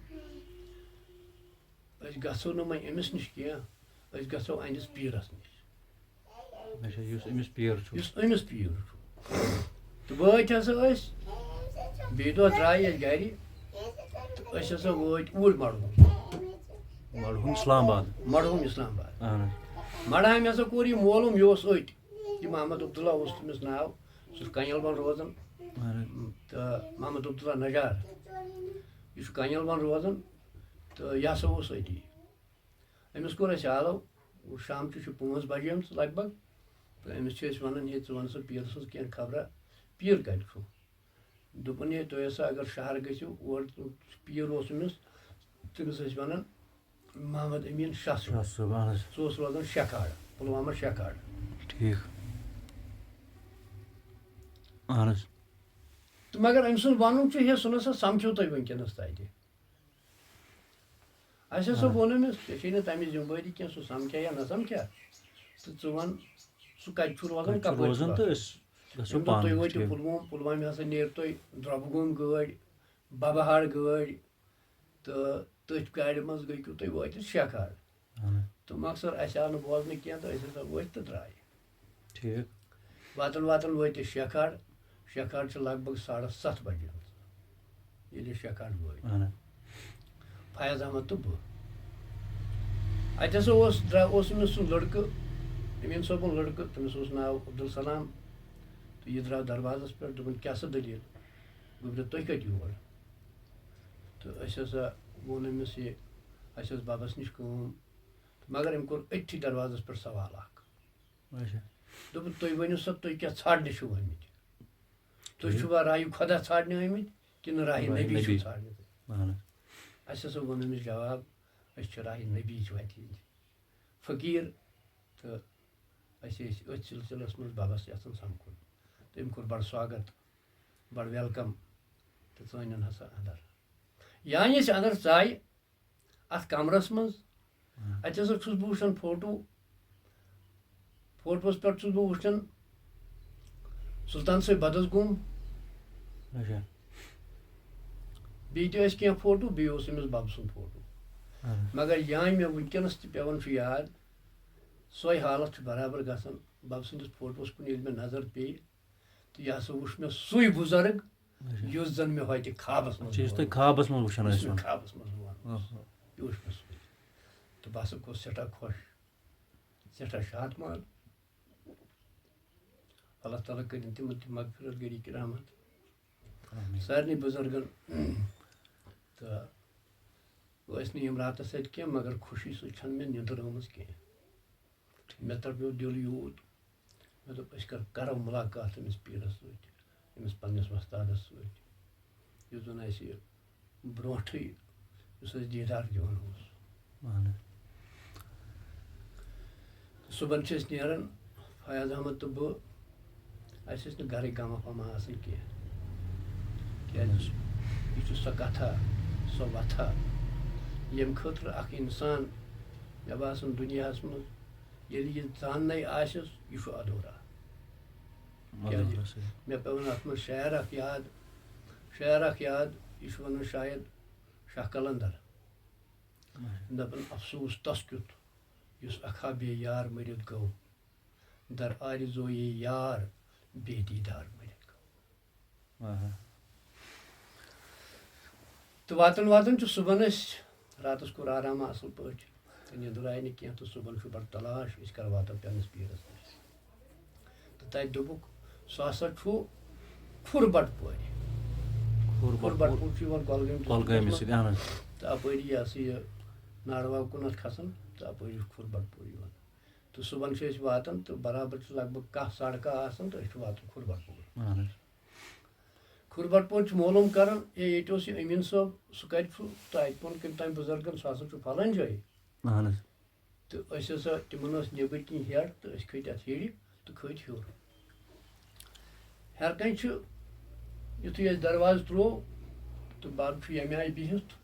أسۍ گژھو نہٕ وۄنۍ أمِس نِش کینٛہہ، أسۍ گژھو أہنٛدِس پیٖرَس نِش، اچھا، یُس أمِس پیٖر چھُ۔ یُس أمِس پیٖر چھُ۔" تہٕ وٲتۍ ہسا أسۍ، بیٚیہِ دۄہ درٛاے أسۍ گرِ، تہٕ أسۍ ہسا وٲتۍ اوٗرۍ مَڑہوم، مَڑہوم اسلام آباد۔ مَڑہوم اسلام آباد۔ اہن حظ۔ مَڑہامہِ ہسا کوٚر یہِ معلوم، یہِ اوس أتۍ، یہِ محمد عبداللہ اوس تٔمِس ناو، سُہ چھُ کنیل بَل روزان، اہن حظ۔ تہٕ محمد عبداللہ نجار، یہِ چھُ کنیل بَل روزان، تہٕ یہِ ہسا اوس أتی۔ أمِس کوٚر اَسہِ آلو، شامچہِ چھِ پانٛژھ بَجیمٕژ لگ بگ، تہٕ أمِس چھِ أسۍ وَنان، "ہے، ژٕ وَن سا پیٖرٕ سٕنٛز کینٛہہ خبرا، پیٖر کَتہِ چھُ؟" دوٚپُن، "ہے، تُہۍ ہسا اگر شہر گٔژھِو، اور پیٖر اوس أمِس، تٔمِس ٲسۍ وَنان محمد أمیٖن شاہ صٲب۔" شاہ صٲب، اہن حظ۔ سُہ اوس روزان شیکھاڑ، پُلوامہ شیکھاڑ۔ ٹھیٖک۔ اہن حظ۔ تہٕ مگر أمۍ سُنٛد وَنُن چھُ، ہے، سُہ نہ سا سَمکھیو تۄہہِ وٕنکیٚنَس تَتہِ۔ اَسہِ ہسا آ۔ ووٚن أمِس، ژےٚ چھے نہٕ تَمِچ ذِمہٕ وٲری کینٛہہ، سُہ سَمکھیا یا نہ سَمکھیا۔ تہٕ ژٕ وَن، سُہ کَتہِ چھُ روزان، کَتہِ چھُ کَپٲرۍ چھُ روزان تہٕ روزان۔ أسۍ گژھو أمۍ دوٚپ، "تُہۍ پانہٕ۔ وٲتِو ٹھیٖک۔ پُلووم، پُلوامہِ ہسا نیرِ تۄہہِ درٛۄبہٕ گوم گٲڑۍ، بَبہٕ ہار گٲڑۍ، تہٕ تٔتھۍ گاڑِ منٛز گٔژھِو تُہۍ وٲتِتھ شیکھاڑ۔" اہن حظ۔ تہٕ مۄخصر اَسہِ آو نہٕ بوزنہٕ کینٛہہ، تہٕ أسۍ ہسا ؤتھۍ تہٕ درٛاے۔ ٹھیٖک۔ واتان واتان وٲتۍ أسۍ شیکھاڑ۔ شیکھاڑ چھِ لگ بگ ساڑٕ ستھ بجے ییٚلہِ أسۍ شیکھاڑ وٲتۍ۔ اہن حظ۔ فیاض احمد تہٕ بہٕ۔ اَتہِ ہسا اوس، درٛا-، اوس أمِس سُنٛد لٔڑکہٕ، أمیٖن صٲبُن لٔڑکہٕ، تٔمِس اوس ناو عبدالسلام۔ تہٕ یہِ درٛاو دروازس پٮ۪ٹھ، دوٚپُن، "کیٛاہ سا دٔلیٖل؟ گوٚبرِ، تُہۍ کَتہِ یور؟" تہٕ اَسہِ ہسا ووٚن أمِس یہِ، اَسہِ ٲس بَبَس نِش کٲم۔ تہٕ مگر أمۍ کوٚر أتھی دروازس پٮ۪ٹھ سوال اکھ۔ اچھا۔ دوٚپُن، "تُہۍ ؤنِو سا، تُہۍ کیٛاہ ژھانٛڈنہِ چھِو آمٕتۍ؟ تُہۍ ٹھیٖک۔ چھِوا راہہِ خۄدا ژھانٛڈنہِ آمٕتۍ کِنہٕ راہہِ راہہِ نبی چھِو نبی۔ ژھانٛڈنہِ؟" اہن حظ۔ اَسہِ ہسا ووٚن أمِس جواب، "أسۍ چھِ راہہِ نبی چھِ وَتہِ ہِنٛدۍ فقیٖر، تہٕ أسۍ ٲسۍ أتھۍ سلسلس منٛز بَبَس یَژھان سَمکھُن۔" تٔمۍ کوٚر بَڑٕ سواگت، بَڑٕ welcome، تہٕ ژٲنِن ہسا اَندر۔ یعنی أسۍ اَندر ژایہِ اَتھ کَمرَس منٛز۔ اَتہِ ہسا چھُس بہٕ وٕچھان فوٹو، فوٹوَس پٮ۪ٹھ چھُس بہٕ وٕچھان سُلطان صٲب بدس گوٚم۔ اچھا۔ بیٚیہِ تہِ ٲسۍ کینٛہہ فوٹو، بیٚیہِ اوس أمِس بَبہٕ سُنٛد فوٹو۔ اہن حظ۔ مگر یامہِ مےٚ وٕنکیٚنَس تہِ پٮ۪وان چھُ یاد، سۄے حالت چھِ برابر گژھان۔ بَبہٕ سٕنٛدِس فوٹوَس کُن ییٚلہِ مےٚ نظر پیٚیہِ، تہٕ یہِ ہسا وٕچھ مےٚ سُے بُزرگ، اچھا۔ یُس زَن مےٚ ہوتہِ خابَس منٛز اچھا، یُس ووٚن۔ تۄہہِ خابَس منٛز وٕچھان یُس ٲسۍ مےٚ وۄنۍ۔ خابَس منٛز ووٚن۔ اوہو۔ یہِ وٕچھ مےٚ سُے۔ تہٕ بہٕ ہسا گوٚوُس سٮ۪ٹھاہ خۄش، سٮ۪ٹھاہ شادمان۔ اللہ تعالیٰ کٔرِن تِمن تہِ مغفرت، گٔرِکھ رحمت۔ آمین۔ سارنٕے بُزرگن۔ تہٕ ٲسۍ نہٕ یِم راتس سۭتۍ کینٛہہ، مگر خوشی سۭتۍ چھنہٕ مےٚ نیٚنٛدٕر آمٕژ کینٛہہ۔ مےٚ تڑپیو دِل یوٗت، مےٚ دوٚپ، أسۍ کر-، کرو مُلاقات أمِس پیٖرس سۭتۍ، أمِس پننِس وۄستادس سۭتۍ، یُس زن اَسہِ برونٛٹھٕے، یُس اَسہِ دیٖدار دِوان اوس۔ اہن حظ۔ تہٕ صُبحن چھِ أسۍ نیران، فیاض احمد تہٕ بہٕ، اَسہِ ٲسۍ نہٕ گرٕکۍ غمہ فمہ آسان کینٛہہ۔ کیازِ؟ یہِ چھُ سۄ کتھا، سۄ وتھا، ییٚمہِ خٲطرٕ اکھ انسان، مےٚ باسان، دُنیاہس منٛز ییٚلہِ یہِ زاننَے آسٮ۪س، یہِ چھُ ادھورا۔ کیازِ؟ ادھورا صحیح۔ مےٚ پیوٚو نہٕ اَتھ منٛز شعر اکھ یاد، شعر اکھ یاد، یہِ چھُ وَنان شاید شاہ قلندر۔ اچھا۔ دَپان، افسوس تس کیُتھ، یُس اکھا بے یار مٔرِتھ گوٚو، در آرزویی یار بے دیدار مٔرِتھ گوٚو۔ آہا۔ تہٕ واتان واتان چھُ صُبحن أسۍ، راتس کوٚر آرام اصل پٲٹھۍ، تہٕ نیٚنٛدٕر آیہِ نہٕ کینٛہہ، تہٕ صُبحن چھُ بڑٕ تلاش، أسۍ کر واتو پننِس پیٖرس نِش۔ تہٕ تتہِ دوٚپُکھ، سُہ ہسا چھُ کھُر بٹہٕ پورِ۔ کھُر کھُر بٹہٕ بٹہٕ پوٗر۔ پوٗر چھُ یِوان کۄلگٲمۍ کۄلگٲمِس ڈسٹرکٹس سۭتۍ، اہن حظ۔ منٛز۔ تہٕ اپٲری یہِ ہسا یہِ ناڑواو کُنتھ کھسان، تہٕ اپٲری چھُ کھُر بٹہٕ پور یِوان۔ تہٕ صُبحن چھِ أسۍ واتان، تہٕ برابر چھِ لگ بگ کاہ ساڑٕ کاہ آسان، تہٕ أسۍ چھِ واتان کھُر بٹہٕ پور۔ اہن حظ۔ کھُر بٹہٕ پور چھُ معلوم کران، ہے، ییٚتہِ اوس یہِ أمیٖن صٲب، سُہ کتہِ چھُ؟ تہٕ اتہِ ووٚن کٔمۍ تام بُزرگن، سُہ ہسا چھُ فلٲنۍ جایہِ۔ اہن حظ۔ تہٕ أسۍ ہسا، تِمن ٲس نیٚبٕرۍ کِنۍ ہیٚر، تہٕ أسۍ کھٔتۍ اَتھ ہیٚرِ تہٕ کھٔتۍ ہیوٚر۔ ہیٚرٕ کنہِ چھُ، یُتھُے اَسہِ دروازٕ ترٛوو، تہٕ بَب چھُ ییٚمہِ آیہِ بِہِتھ،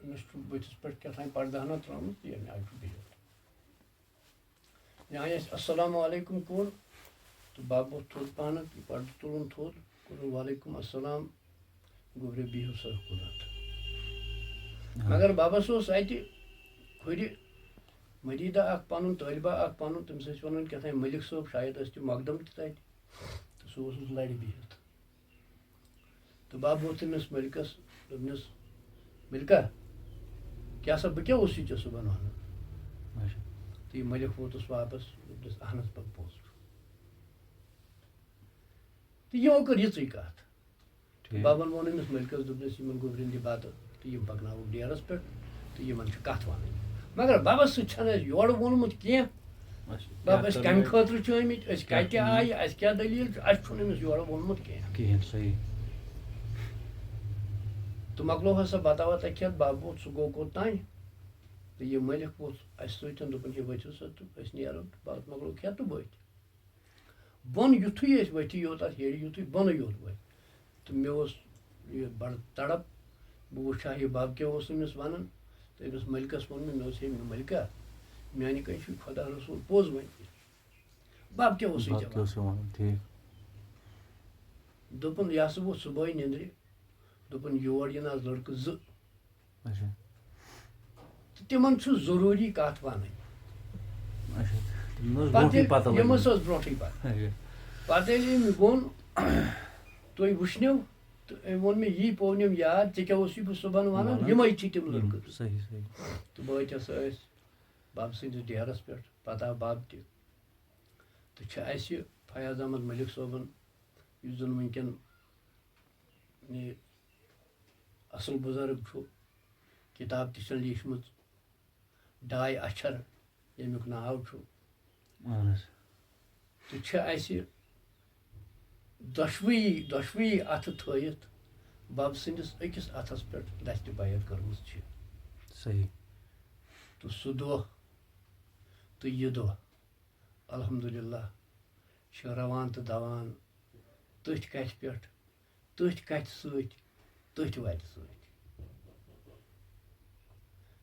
أمِس چھُ بٕتھِس پٮ۪ٹھ کیٛاہ تام پردہ ہنا ترٲومٕژ، تہٕ ییٚمہِ آیہِ چھُ بِہِتھ۔ یہِ آیہِ اَسہِ السلام علیکم کوٚر، تہٕ بَب ووٚتھ تھوٚد پہنتھ، یہِ پردٕ تُلُن تھوٚد، کوٚرُن وعلیکم السلام۔ گوٚبرِ بِہِو سا کُنتھ۔ آ۔ مگر بَبَس اوس اَتہِ کھُرِ مٔریٖدہ اَکھ پَنُن، طٲلبہ اَکھ پَنُن، تٔمِس ٲسۍ وَنان کیٛاہ تام مٔلِک صٲب، شاید ٲسۍ تِم مۄقدَم تہِ تَتہِ۔ تہٕ سُہ اوسُس لَرِ بِہِتھ۔ تہٕ بَب ووٚتھ تٔمِس مٔلکَس، دوٚپنَس، "مٔلکہ، کیٛاہ سا، بہٕ کیٛاہ اوسُے ژےٚ صُبحن وَنان؟" اچھا۔ تہٕ یہِ مٔلِک ووتُس واپَس، دوٚپنَس، "اَہن حظ، بَب، پوٚز چھُ۔" تہٕ یِمو کٔر یِژٕے کَتھ۔ ٹھیٖک۔ بَبَن ووٚن أمِس مٔلکَس، دوٚپنَس، "یِمَن گوٚبرٮ۪ن دِ بَتہٕ تہٕ یِم پَکناوُکھ ڈیرَس پٮ۪ٹھ تہٕ یِمَن چھِ کَتھ وَنٕنۍ۔" مگر بَبَس سۭتۍ چھَنہٕ اَسہِ یورٕ ووٚنمُت کینٛہہ۔ اَسہِ بَب، کیٛاہ أسۍ کَمہِ کَرنٲوۍ؟ خٲطرٕ چھِ آمٕتۍ، أسۍ کیٛاہ کَتہِ کَرنٲوۍ؟ آیہِ، اَسہِ کیٛاہ دٔلیٖل چھِ، اَسہِ چھُنہٕ أمِس یورٕ ووٚنمُت کینٛہہ۔ کِہیٖنۍ، صحیح۔ تہٕ مۄکلو ہسا بَتہ وَتہ کھٮ۪تھ، بَب ووٚتھ، سُہ گوٚو کوٚت تام۔ تہٕ یہِ مٔلِک ووٚتھ اَسہِ سۭتۍ، دوٚپُن، "ہے، ؤتھِو سا تہٕ أسۍ نیرو۔" تہٕ بَتہٕ مۄکلو کھٮ۪تھ تہٕ ؤتھۍ۔ بۄن یُتھُے أسۍ ؤتھۍ یوت، اَتھ ہیٚرِ یُتھُے بۄنہٕ یوت ؤتھۍ، تہٕ مےٚ اوس یہِ بَڑٕ تڑپ، بہٕ وٕچھِ ہا یہِ بَب کیٛاہ اوس أمِس وَنان۔ تہٕ أمِس مٔلکَس ووٚن مےٚ، مےٚ اوس، "ہے مٔلکہ، میٛانہِ کَنہِ چھُے خۄدا رسول پوٚز وَنہِ۔" بَب کیٛاہ اوسُے بَب ژےٚ کیٛاہ اوسُے وَنان؟ وَنان؟ ٹھیٖک۔ دوٚپُن، یہِ ہسا ووٚتھ صُبحٲے نیٚنٛدرِ، دوٚپُن، "یور یِن آز لٔڑکہٕ زٕ۔" اچھا۔ تہٕ تِمن چھُ ضروٗری کتھ ونٕنۍ۔ اچھا۔ تِمن ٲس پتہٕ برونٛٹھٕے ییٚلہِ پتہ یِمن لٔجمٕژ۔ ٲس برونٛٹھٕے پتہ۔ اچھا۔ پتہٕ ییٚلہِ أمۍ ووٚن، "تُہۍ وٕچھنو"، تہٕ أمۍ ووٚن مےٚ، "یی پوٚونم یاد، ژےٚ کیٛاہ اوسُے بہٕ صُبحن ونان؟" وَنان۔ یِمے چھِ تِم یِم، لٔڑکہٕ۔ صحیح، صحیح۔ تہٕ بہٕ ہسا ٲسۍ بَب سٕنٛدِس ڈیرس پٮ۪ٹھ، پتہٕ آو بَب تہِ۔ تہٕ چھِ اَسہِ فیاض احمد مٔلِک صٲبُن، یُس زَن وٕنکٮ۪ن یہِ اَصٕل بُزرٕگ چھُ، کِتاب تہِ چھَن لیٖچھمٕژ، ڈاے اَچھر ییٚمیُک ناو چھُ۔ اَہَن حظ۔ تہٕ چھِ اَسہِ دۄشوٕیی، دۄشوٕیی اَتھٕ تھٲیِتھ بَب سٕنٛدِس أکِس اَتھَس پٮ۪ٹھ دَستہِ بیعت کٔرمٕژ چھِ۔ صحیح۔ تہٕ سُہ دۄہ تہٕ یہِ دۄہ الحمدللہ، چھِ رَوان تہٕ دَوان تٔتھۍ کَتھِ پٮ۪ٹھ، تٔتھۍ کَتھِ سۭتۍ، تٔتھۍ وَتہِ سۭتۍ۔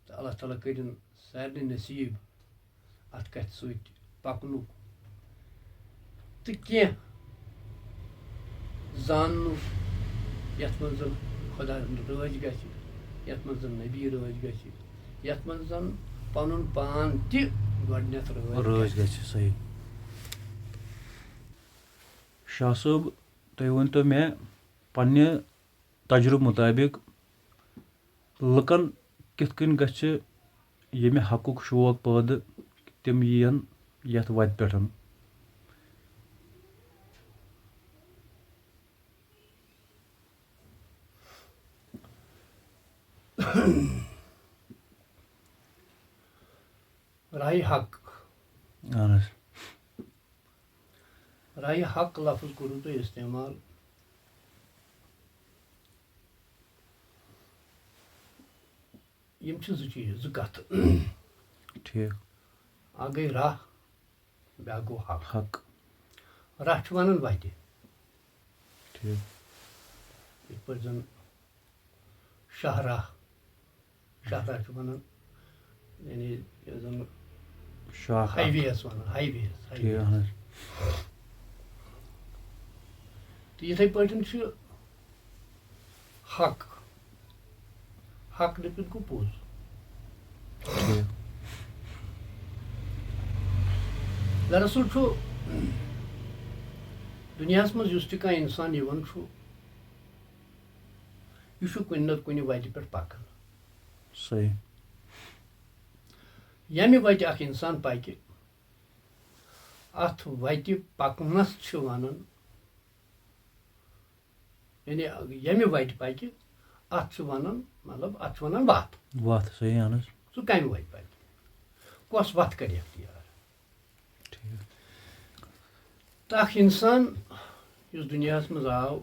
تہٕ اللہ تعالیٰ کٔرِن سارنٕے نصیٖب اَتھ کَتھِ سۭتۍ پَکنُک تہٕ کینٛہہ زاننُک، یَتھ منٛز زَن خۄدا رٲضۍ گژھِ، یَتھ منٛز زَن نبی رٲضۍ گژھِ، یَتھ منٛز زَن پَنُن پان تہِ گۄڈٕنٮ۪تھ رٲضۍ رٲضۍ گژھِ۔ گژھِ، صحیح۔ شاہ صٲب، تُہۍ ؤنۍتو مےٚ پنٛنہِ تجرُبہٕ مُطٲبِق لُکَن کِتھ کٔنۍ گژھِ ییٚمہِ حقُک شوق پٲدٕ، تِم یِیَن یَتھ وَتہِ پٮ۪ٹھ؟ راہہِ حق۔ اہن حظ۔ راہہِ حق لفظ کوٚروٕ تۄہہِ استعمال۔ یِم چھِ زٕ چیٖز، زٕ کَتھٕ۔ ٹھیٖک۔ اَکھ گٔے راہ، بیٛاکھ گوٚو حق۔ حق۔ راہ چھِ وَنان وَتہِ۔ ٹھیٖک۔ یِتھ پٲٹھۍ زَن شاہراہ، شاہراہ چھِ وَنان، یعنی یۄس زَن شاہ اکھ۔ ہاے وے یَس وَنان، ہاے وے یَس، ہاے وے ٹھیٖک، یَس۔ اہن حظ۔ تہٕ یِتھَے پٲٹھۍ چھُ حق۔ حق لیٚکھِتھ گوٚو پوٚز۔ ٹھیٖک۔ دراصل چھُ دُنیاہَس منٛز یُس تہِ کانٛہہ اِنسان یِوان چھُ، یہِ چھُ کُنہِ نَتہٕ کُنہِ وَتہِ پٮ۪ٹھ پَکان۔ صحیح۔ ییٚمہِ وَتہِ اَکھ اِنسان پَکہِ، اَتھ وَتہِ پَکنَس چھِ وَنان، یعنی ییٚمہِ وَتہِ پَکہِ، اَتھ چھِ وَنان، مطلب، اَتھ چھِ وَنان وَتھ۔ وَتھ، صحیح، اہن حظ۔ سُہ کَمہِ وَتہِ پَکہِ؟ کۄس وَتھ کَرِ اختیار؟ ٹھیٖک۔ تہٕ اَکھ اِنسان یُس دُنیاہَس منٛز آو،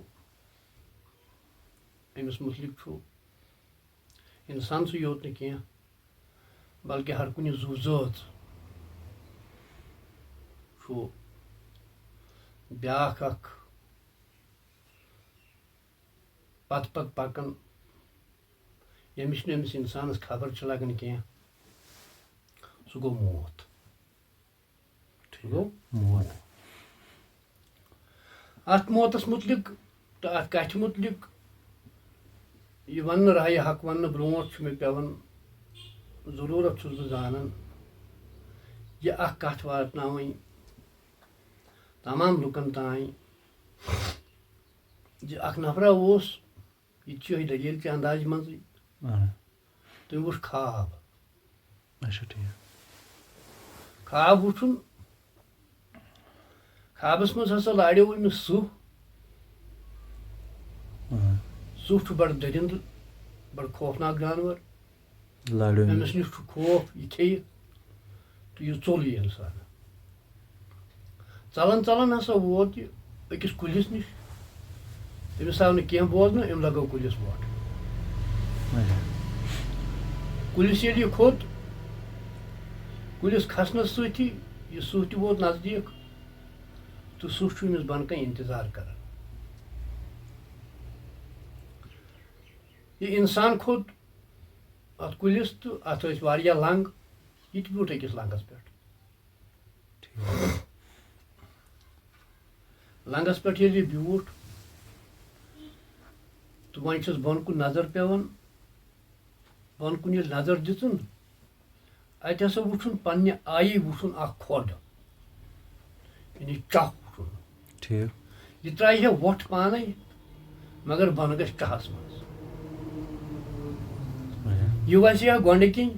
أمِس مُتعلِق چھُ اِنسانسٕے یوت نہٕ کینٛہہ، بلکہِ ہر کُنہِ زُو زٲژ چھُ بیٛاکھ اَکھ پتہٕ پتہٕ پکان، ییٚمِس نہٕ أمِس اِنسانَس خبر چھِ لگان کینٛہہ، سُہ گوٚو موت۔ سُہ گوٚو موت۔ اَتھ موتَس مُتعلِق تہٕ اَتھ کَتھِ مُتعلِق یہِ وَننہٕ، راہہِ حق وَننہٕ برونٛٹھ چھُ مےٚ پٮ۪وان، ضروٗرت چھُس بہٕ زانان، یہِ اَکھ کَتھ واتناوٕنۍ تمام لُکَن تام، زِ اَکھ نفرا اوس، یہِ تہِ چھُ یِہوٚے دٔلیٖل کہِ اندازِ منٛزٕے۔ اہن۔ تٔمۍ وُچھ خواب۔ اچھا، ٹھیٖک۔ خواب وُچھُن، خوابَس منٛز ہسا لاریو أمِس سٕہہ۔ اہن۔ سٕہہ چھُ بڑٕ دٔرِنٛدٕ، بڑٕ خوفناک جانور۔ لاریو أمِس۔ أمِس نِش چھُ خوف، یہِ کھیٚیہِ تہٕ یہِ ژوٚل یہِ اِنسان۔ ژلان ژلان ہسا ووت یہِ أکِس کُلِس نِش۔ أمِس آو نہٕ کینٛہہ بوزنہٕ، أمۍ لگٲو کُلِس وۄٹھ۔ اچھا۔ کُلِس ییٚلہِ یہِ کھوٚت، کُلِس کھسنَس سۭتی یہِ سٕہہ تہِ ووت نزدیٖک تہٕ سٕہہ چھُ أمِس بۄنہٕ کَنہِ اِنتظار کران۔ یہِ اِنسان کھوٚت اَتھ کُلِس تہٕ اَتھ ٲسۍ واریاہ لنٛگ، یہِ تہِ بیوٗٹھ أکِس لنٛگَس پٮ۪ٹھ۔ ٹھیٖک۔ لنٛگَس پٮ۪ٹھ ییٚلہِ یہِ بیوٗٹھ تہٕ وۄنۍ چھَس بۄن کُن نظر پٮ۪وان، بۄن کُن ییٚلہِ نظر دِژٕن، اَتہِ ہسا وُچھُن پننہِ آیی وُچھُن اَکھ کھۄڈ، یعنی چاہ وُچھُن۔ ٹھیٖک۔ یہِ ترٛایہِ ہے وۄٹھ پانَے، مگر بۄنہٕ گژھِ چاہَس منٛز۔ اچھا۔ یہِ وَسہِ ہا گۄڈٕ کِنۍ،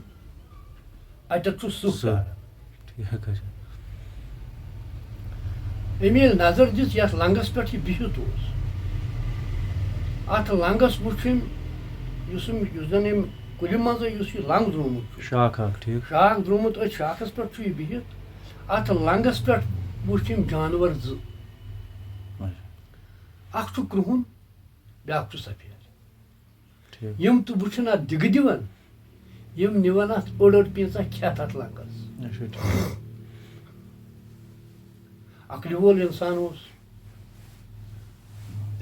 اَتٮ۪تھ چھُ سٕہہ سٕہہ۔ پیاران۔ ٹھیٖک حظ چھُ۔ أمۍ ییٚلہِ نظر دِژ یَتھ لنٛگَس پٮ۪ٹھ یہِ بِہِتھ اوس، اَتھ لنٛگَس وُچھ أمۍ، یُس أمۍ، یُس زَن أمۍ کُلہِ منٛزٕے یُس یہِ لنٛگ درٛامُت چھُ، شاخ اَکھ، ٹھیٖک۔ شاخ درٛامُت، أتھۍ شاخَس پٮ۪ٹھ چھُ یہِ بِہِتھ۔ اَتھ لنٛگَس پٮ۪ٹھ وُچھ أمۍ جانوَر زٕ۔ اچھا۔ اَکھ چھُ کرٛہُن، بیٛاکھ چھُ سفید۔ ٹھیٖک۔ یِم تہٕ وٕچھِن اَتھ دِگہٕ دِوان، یِم نِوان اَتھ أڑ أڑ پیٖنٛژاہ کھٮ۪تھ اَتھ لنٛگَس۔ اچھا، ٹھیٖک۔ عقلہِ وول اِنسان اوس،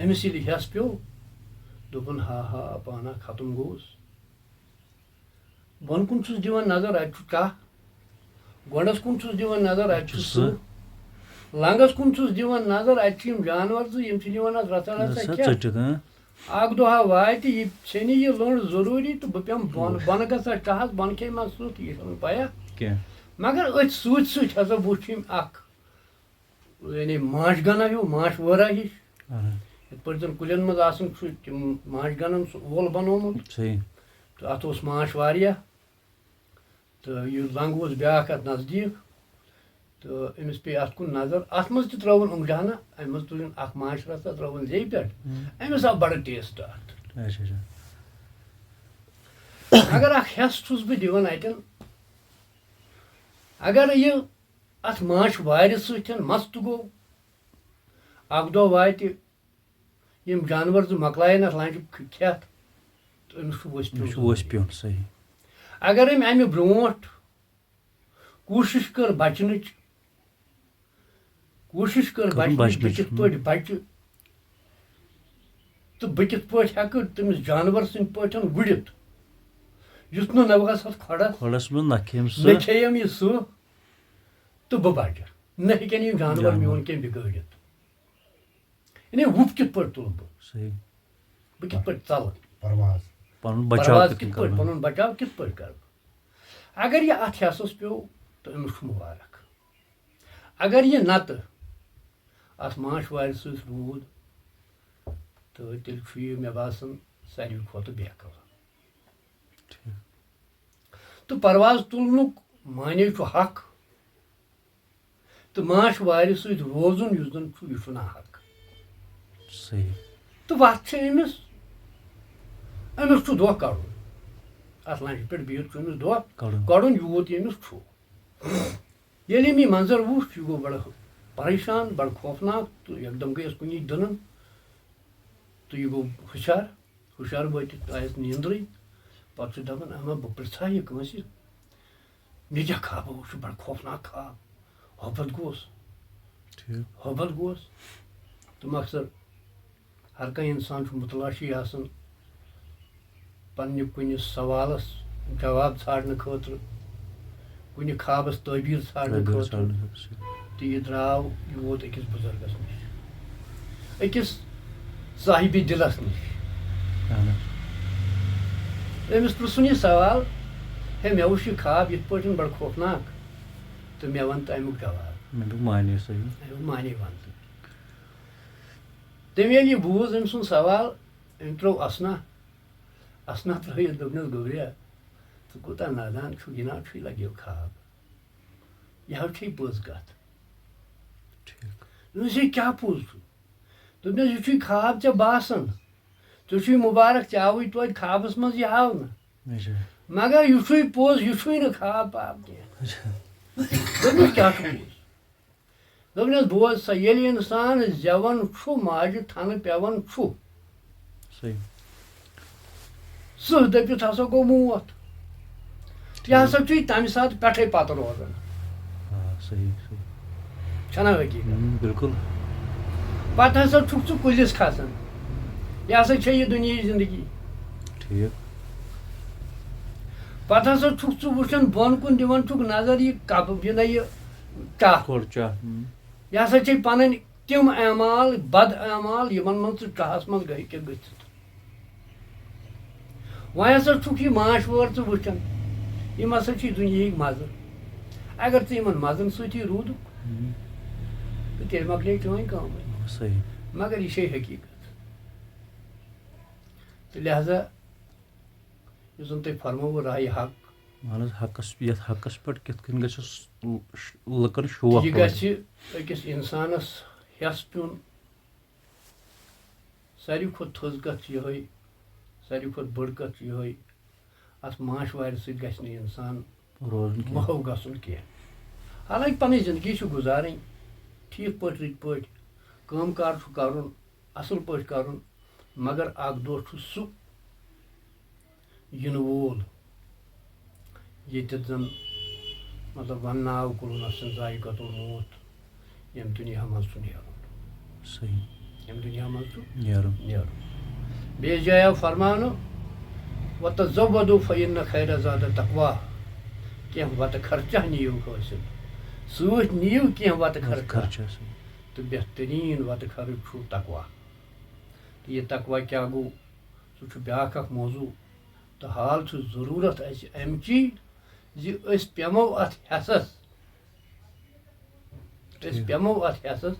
أمِس ییٚلہِ ہٮ۪س پیوٚو، دوٚپُن، ہا ہا، پانہ ختم گوٚوُس۔ بۄن کُن چھُس دِوان نظر، اَتہِ چھُ ٹاہ۔ گۄڈَس کُن چھُس دِوان نظر، اَتہِ چھُ چھُ سٕہہ۔ سٕہہ۔ لنٛگَس کُن چھُس دِوان نظر، اَتہِ چھِ یِم جانوَر زٕ، یِم چھِ نِوان اَتھ رَژھا رَژھا رَژھا کھٮ۪تھ۔ ژٔٹِتھ، ہاں۔ اَکھ دۄہا واتہِ، یہِ ژھیٚنہِ یہِ لٔنٛڈ ضروٗری تہٕ بہٕ پٮ۪مہٕ بۄن، بۄن۔ بۄنہٕ گژھٕ ہا ٹاہَس، بۄنہٕ کھیٚیہِ ما سٕہہ، یہِ چھَنہٕ پَیہ۔ کینٛہہ۔ مگر أتھۍ سۭتۍ سۭتۍ ہسا وُچھ أمۍ اَکھ، یعنی ماچھ گَنہ ہیوٗ، ماچھ وٲرا ہِش۔ اہن۔ یِتھ پٲٹھۍ زَن کُلٮ۪ن منٛز آسان چھُ تِم ماچھ گَنَن سُہ اول بَنومُت۔ صحیح۔ تہٕ اَتھ اوس ماچھ واریاہ۔ تہٕ یہِ لنٛگ اوس بیٛاکھ اَتھ نزدیٖک۔ تہٕ أمِس پیٚیہِ اَتھ کُن نظر۔ اَتھ منٛز تہِ ترٛٲوٕن اونٛگجہِ ہنا، اَمہِ منٛز تُجُن اَکھ ماچھ رَژھا، ترٛٲوٕن زیٚیہِ پٮ۪ٹھ۔ ہُم۔ أمِس آو بَڑٕ ٹیسٹ اَتھ۔ اچھا، اچھا۔ اگر اکھ حصہٕ چھُس بہٕ دِوان اتٮ۪ن، اگر یہِ اتھ ماچھ وارِ سۭتۍ مست گوٚو، اکھ دۄہ واتہِ یِم جانور زٕ مۄکلاین اتھ لنجہِ کھٮ۪تھ، تہٕ أمِس چھُ ؤسۍ پیوٚن أمِس چھُ ؤسۍ ضروٗری۔ پیوٚن، صحیح۔ اگر أمۍ امہِ برونٛٹھ کوٗشِش کٔر بچنٕچ، کوٗشِش کٔر کٔرٕن بچنٕچ، بہٕ بچنٕچ۔ کِتھ پٲٹھۍ بچہِ تہٕ بہٕ کِتھ پٲٹھۍ ہٮ۪کہٕ تٔمِس جانور سٕنٛدۍ پٲٹھۍ وُڈِتھ، یُتھ نہٕ نہ گژھِ اَتھ کھۄڈَس، کھۄڈَس منٛز نہ کھیٚیِم سُہ۔ نہ کھیٚیِم یہِ سُہ تہٕ بہٕ بچہٕ۔ نہ ہیٚکن یِم جانور جانور۔ میون کینٛہہ بِگٲڑِتھ۔ یعنی وُپھ کِتھ پٲٹھۍ تُلہٕ بہٕ؟ صحیح۔ بہٕ کِتھ پٲٹھۍ ژَلہٕ؟ پرواز۔ پَنُن بچاو پرواز کِتھ کِتھ کٔنۍ پٲٹھۍ، کَرو؟ پَنُن بچاو کِتھ پٲٹھۍ کَرٕ بہٕ؟ اگر یہِ اَتھ حصَس پیوٚو، تہٕ أمِس چھُ مُبارک۔ اگر یہِ نَتہٕ اَتھ ماچھ وارِ سۭتۍ روٗد، تہٕ تیٚلہِ چھُ یہِ، مےٚ باسان، ساروی کھۄتہٕ بے عقل۔ ٹھیٖک۔ تہٕ پرواز تُلنُک معنی چھُ حق، تہٕ ماچھ وارِ سۭتۍ روزُن یُس زَن چھُ، یہِ چھُ ناحق۔ صحیح۔ تہٕ وَتھ چھِ أمِس، أمِس چھُ دۄہ کَڑُن۔ اَتھ لَنجہِ پٮ۪ٹھ بِہِتھ چھُ أمِس دۄہ کَڑُن۔ کَڑُن، یوٗت ییٚمِس چھُ۔ ییٚلہِ أمۍ یہِ منظر وُچھ، یہِ گوٚو بَڑٕ پریشان، بَڑٕ خوفناک، تہٕ یکدم گٔیَس کُنی دٕنَن، تہٕ یہِ گوٚو ہُشار۔ ہُشار وٲتِتھ آیَس نیٖندرٕے۔ پَتہٕ چھُ دَپان، اَما بہٕ پِرٛژھا یہِ کٲنٛسہِ، مےٚ کیٛاہ خوابہ وُچھ، بَڑٕ خوفناک خواب، ہوبت گوس۔ ٹھیٖک۔ ہوبت گوس۔ تہٕ مۄخصر، ہر کانٛہہ اِنسان چھُ مُتلاشی آسان پننہِ کُنہِ سوالس جواب ژھانڈنہٕ خٲطرٕ، کُنہِ خوابس تعبیٖر ژھانڈنہٕ تعبیٖر خٲطرٕ۔ ژھانڈنہٕ خٲطرٕ چھُ۔ تہٕ یہِ درٛاو، یہِ ووت أکِس بُزرگس نِش، أکِس صاحبِ دِلس نِش۔ اہن حظ۔ أمِس پرٛژھُن یہِ سوال، ہے، مےٚ وُچھ یہِ خواب یِتھ پٲٹھۍ بڑٕ خوفناک، تہٕ مےٚ وَن تہٕ اَمیُک جواب۔ مےٚ دوٚپ معنی صحیح۔ اَمیُک معنی وَن تہٕ۔ تٔمۍ ییٚلہِ یہِ بوٗز أمۍ سُنٛد سوال، أمۍ ترٛوو اَسنا، اَسنا ترٛٲیِتھ، دوٚپنَس، "گوٚبریا، ژٕ کوٗتاہ نادان چھُکھ، یہِ نہ چھُے لَگیو خواب، یہِ حظ چھے پٔز کَتھ۔" ٹھیٖک۔ دوٚپنَس، "یہِ کیٛاہ پوٚز چھُ؟" دوٚپنَس، "یہِ چھُے خواب ژےٚ باسان، ژےٚ چھُے مُبارک، ژےٚ آوُے توتہِ خوابَس منٛز یہِ ہاونہٕ۔ اچھا۔ مگر یہِ چھُے پوٚز، یہِ چھُے نہٕ خواب پاب کینٛہہ۔" اچھا۔ دوٚپمَس، "کیٛاہ چھُ پوٚز؟" دوٚپنَس، "بوز سا، ییٚلہِ اِنسان زٮ۪وان چھُ، ماجہِ تھَنہٕ پٮ۪وان چھُ، صحیح۔ سٕہہ دٔپِتھ ہسا گوٚو موت۔ یہِ ہسا چھُے تَمہِ ساتہٕ پٮ۪ٹھَے پَتہٕ روزان۔" آ، صحیح، صحیح۔ چھَنا حقیٖقت؟ ہُم، بِلکُل۔ پَتہٕ ہسا چھُکھ ژٕ کُلِس کھسان۔ یہِ ہسا چھےٚ یہِ دُنیاہٕچ زِندگی۔ ٹھیٖک۔ پَتہٕ ہسا چھُکھ ژٕ وٕچھان بۄن کُن، دِوان چھُکھ نظر، یہِ کَب-، یہِ نہ یہِ ٹَکھ۔ کھۄڑ چاہ، ہُم۔ یہِ ہسا چھے پَنٕنۍ تِم اعمال، بد اعمال، یِمن منٛز ژٕ ٹاہس منٛز گٔے کہِ گٔژھِتھ۔ وۄنۍ ہسا چھُکھ یہِ ماچھ وٲر ژٕ وٕچھان، یِم ہسا چھِ دُنیہٕکۍ مزٕ۔ اگر ژٕ یِمن مزن سۭتی روٗدُکھ، مم۔ تہٕ تیٚلہِ مۄکلے چٲنۍ کٲمٕے۔ صحیح۔ مگر یہِ چھے حقیٖقت۔ تہٕ لہذا یُس زن تۄہہِ فرمووُ راہہِ حق۔ اہن حظ، حقس، یتھ حقس پٮ۪ٹھ کِتھ کٔنۍ گژھِ س-، لُکن شوق یہِ روزُن۔ گژھِ أکِس انسانس ہٮ۪س پیوٚن۔ ساروی کھۄتہٕ تھٔز کتھ چھِ یِہوٚے، ساروی کھۄتہٕ بٔڑ کتھ چھِ یِہوٚے، اتھ ماچھ وارِ سۭتۍ گژھِ نہٕ انسان روزُن کینٛہہ۔ محو گژھُن کینٛہہ۔ حالانکہ پنٕنۍ زندگی چھِ گُزارٕنۍ، ٹھیٖک پٲٹھۍ، رٕتۍ پٲٹھۍ کٲم کار چھُ کرُن، اصل پٲٹھۍ کرُن، مگر اکھ دۄہ چھُ سُہ یِنہٕ وول، ییٚتٮ۪تھ زن، مطلب، وننہٕ آو، "کُلُ نفسن ذائقۃ الموت"، ییٚمہِ دُنیا منٛز چھُ نیرُن۔ صحیح۔ ییٚمہِ دُنیا منٛز چھُ نیرُن۔ نیرُن۔ بیٚیِس جایہِ آو فرماونہٕ، "وتزودوا فإن خیر الزاد التقویٰ"، کینٛہہ وتہٕ خرچہ نِیِو حٲصِل، سۭتۍ نِیِو کینٛہہ وتہٕ خرچہ۔ خرچہ، صحیح۔ تہٕ بہتریٖن وتہٕ خرٕچ چھُ تقویٰ۔ تہٕ یہِ تقویٰ کیٛاہ گوٚو؟ سُہ چھُ بیٛاکھ اکھ موضوع۔ تہٕ حال چھُ ضروٗرت اَسہِ اَمچی زِ أسۍ پٮ۪مو اَتھ ہٮ۪سَس، أسۍ ٹھیٖک۔ پٮ۪مو اَتھ ہٮ۪سَس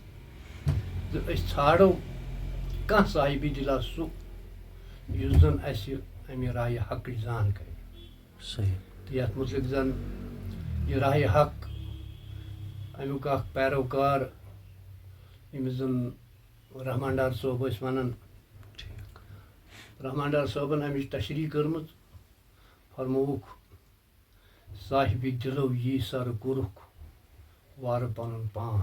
زِ أسۍ ژھانڈو کانٛہہ صاحبِ دِلا سُہ، یُس زَن اَسہِ اَمہِ راہہِ حقٕچ زان کَرِ۔ صحیح۔ تہٕ یَتھ مُتعلِق زَن یہِ راہہِ حق، اَمیُک اَکھ پیروکار، ییٚمِس زَن رحمان ڈار صٲب ٲسۍ وَنان۔ ٹھیٖک۔ رحمان ڈار صٲبن اَمِچ تشریح کٔرمٕژ، فرمووُکھ، صاحبِ دِلو یی سر کوٚرُکھ وارٕ پنُن پان۔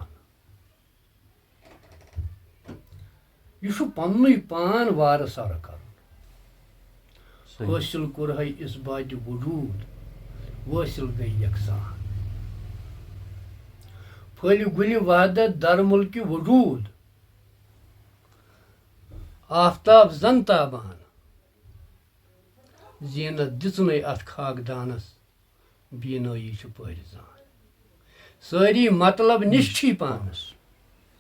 یہِ چھُ پننُے پان وارٕ سر کرُن۔ صحیح۔ حٲصِل کوٚرہے اِثباتِ وجوٗد، وٲصِل گٔے یکسان۔ پھٔلۍ گُلۍ وحدت در مُلکِ وجوٗد، آفتاب زن تابان۔ زینت دِژنَے اَتھ خاکدانَس، بینٲیی چھِ پٲرِزان۔ سٲری مطلب نِش چھی پانَس،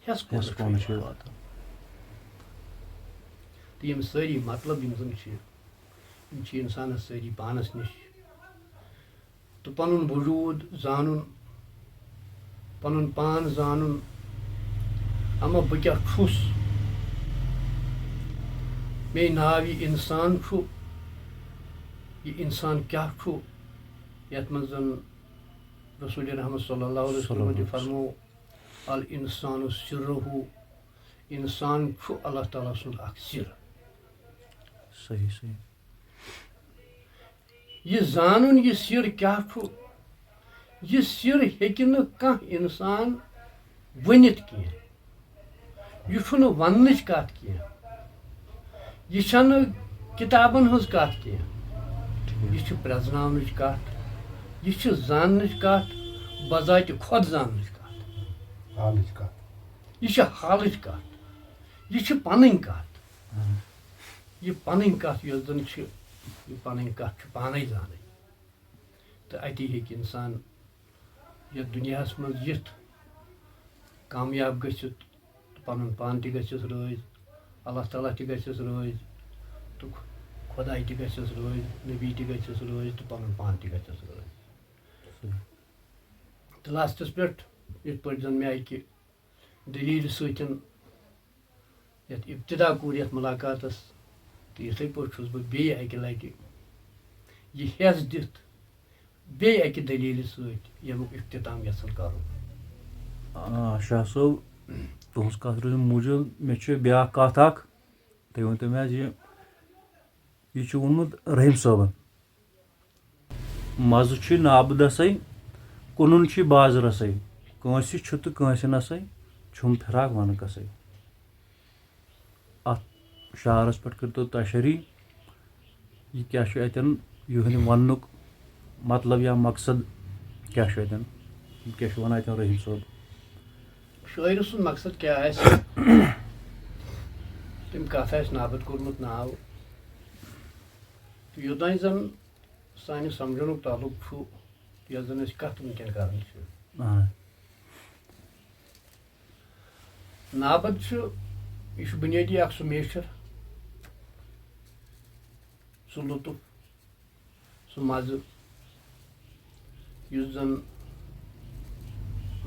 ہٮ۪س کونَس چھُے واتان۔ تہٕ یِم سٲری مطلب یِم زَن چھِ، یِم چھِ اِنسانَس سٲری پانَس نِش۔ تہٕ پنُن وجوٗد زانُن، پنُن پان زانُن، اما بہٕ کیٛاہ چھُس، مے ناو یہِ اِنسان چھُ، یہِ اِنسان کیٛاہ چھُ، یَتھ منٛز زَن رسول رحمت صلی اللہ علیہ وسلم تہِ فرمو، الانسان سرہ، اِنسان چھُ اللہ تعالیٰ سُنٛد اکھ سِر۔ صحیح، صحیح۔ یہِ زانُن، یہِ سِر کیٛاہ چھُ، یہِ سِر ہیٚکہِ نہٕ کانٛہہ اِنسان ؤنِتھ کینٛہہ۔ یہِ چھُنہٕ وننٕچ کتھ کینٛہہ۔ یہِ چھَنہٕ کِتابن ہٕنٛز کتھ کینٛہہ۔ ٹھیٖک۔ یہِ چھِ پرٛزناونٕچ کتھ، یہِ چھِ زاننٕچ کتھ، بذاتِ خۄد زاننٕچ کتھ۔ حالٕچ کتھ۔ یہِ چھِ حالٕچ کتھ، یہِ چھِ پنٕنۍ کتھ۔ اہن۔ یہِ پنٕنۍ کتھ یۄس زن چھِ، یہِ پنٕنۍ کتھ چھِ پانے زانٕنۍ۔ تہٕ اَتی ہیٚکہِ اِنسان یَتھ دُنیاہَس منٛز یِتھ کامیاب گٔژھِتھ تہٕ پَنُن پان تہِ گژھٮ۪س رٲضۍ، اللہ تعالیٰ تہِ گژھٮ۪س رٲضۍ، تہٕ خۄداے تہِ گژھٮ۪س رٲضۍ، نبی تہِ گژھٮ۪س رٲضۍ تہٕ پَنُن پان تہِ گژھٮ۪س رٲضۍ۔ تہٕ لاسٹَس پٮ۪ٹھ یِتھ پٲٹھۍ زَن مےٚ اَکہِ دٔلیٖلہِ سۭتۍ یَتھ ابتدا کوٚر یَتھ مُلاقاتَس، تہٕ یِتھَے پٲٹھۍ چھُس بہٕ بیٚیہِ اَکہِ لَٹہِ یہِ ہٮ۪س دِتھ بیٚیہِ اَکہِ دٔلیٖلہِ سۭتۍ ییٚمیُک اختتام یَژھان کَرُن۔ آ، شاہ صٲب، تُہٕنٛز کَتھ روٗزِ موٗجوٗد۔ مےٚ چھِ بیٛاکھ کَتھ اَکھ۔ تُہۍ ؤنۍتو مےٚ حظ یہِ، یہِ چھُ ووٚنمُت رحیٖم صٲبَن، مَزٕ چھُے نابہٕ دَسَے، کٕنُن چھُے بازرَسَے، کٲنٛسہِ چھُ تہٕ کٲنٛسہِ نَسَے، چھُم فِراق وَنہٕ کَسَے۔ اَتھ شعرَس پٮ۪ٹھ کٔرۍتو تشریح، یہِ کیٛاہ چھُ اَتٮ۪ن، یِہُنٛد وَننُک مطلب یا مقصد کیٛاہ چھُ اَتٮ۪ن، یہِ کیٛاہ چھُ وَنان اَتٮ۪ن رحیٖم صٲب؟ شٲعرٕ سُنٛد مقصد کیٛاہ آسہِ، تٔمۍ کَتھ آسہِ نابد کوٚرمُت ناو۔ تہٕ یوٚتام زَن سانہِ سَمجھنُک تعلُق چھُ، یۄس زَن أسۍ کَتھ وٕنکٮ۪ن کَران چھِ۔ آ۔ نابد چھُ، یہِ چھُ بُنیٲدی اَکھ سُہ میچھر، سُہ لطف، سُہ مَزٕ، یُس زَن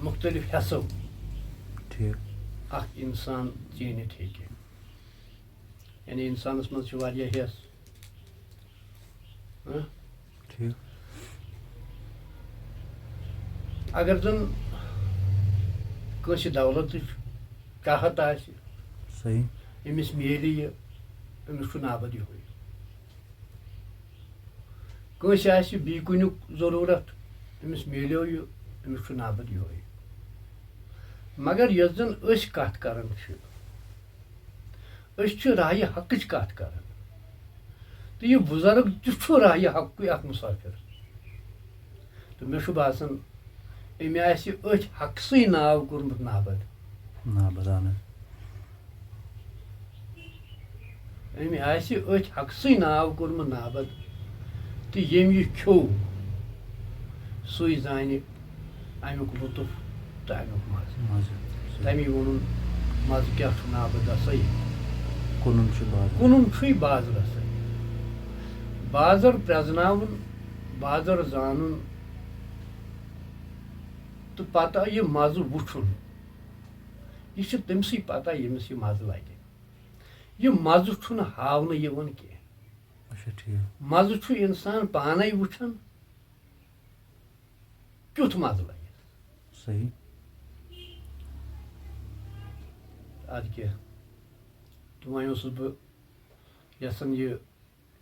مُختٔلِف حِصو ٹھیٖک۔ اَکھ اِنسان ژیٖنِتھ ہیٚکہِ۔ یعنی اِنسانَس منٛز چھِ واریاہ حِصہٕ۔ ہہ؟ ٹھیٖک۔ اگر زَن کٲنٛسہِ دولتٕچ چاہت آسہِ، صحیح۔ أمِس میلہِ یہِ، أمِس چھُ نابد یِہوٚے۔ کٲنٛسہِ آسہِ بیٚیہِ کُنیُک ضروٗرت، أمِس میلیو یہِ، أمِس چھُ نابد یِہوٚے۔ مگر یۄس زَن أسۍ کَتھ کَران چھِ، أسۍ چھِ راہِ حقٕچ کَتھ کَران۔ تہٕ یہِ بُزرگ تہِ چھُ راہِ حقُے اَکھ مُسافِر۔ تہٕ مےٚ چھُ باسان، أمۍ آسہِ أتھۍ حقسٕے ناو کوٚرمُت نابد۔ نابد، اہن حظ۔ أمۍ آسہِ أتھۍ حقسٕے ناو کوٚرمُت نابد۔ تہٕ ییٚمۍ یہِ کھیوٚو، سُے زانہِ اَمیُک لطف تہٕ اَمیُک مَزٕ۔ مَزٕ۔ تَمی ووٚنُن، مَزٕ کیٛاہ چھُ نابد دَسَے؟ کٕنُن چھُ بازر۔ کٕنُن چھُے بازرَسٕے۔ بازر پرٛزناوُن، بازر زانُن تہٕ پَتہٕ یہِ مَزٕ وٕچھُن، یہِ چھِ تٔمۍ سٕے پَتہ ییٚمِس یہِ مَزٕ لَگہِ۔ یہِ مَزٕ چھُنہٕ ہاونہٕ یِوان کینٛہہ۔ اچھا، ٹھیٖک۔ مَزٕ چھُ اِنسان پانَے وٕچھان، کیُتھ مَزٕ لَگہِ۔ صحیح۔ اَدٕ کیٛاہ، تہٕ وۄنۍ اوسُس بہٕ یَژھان یہِ،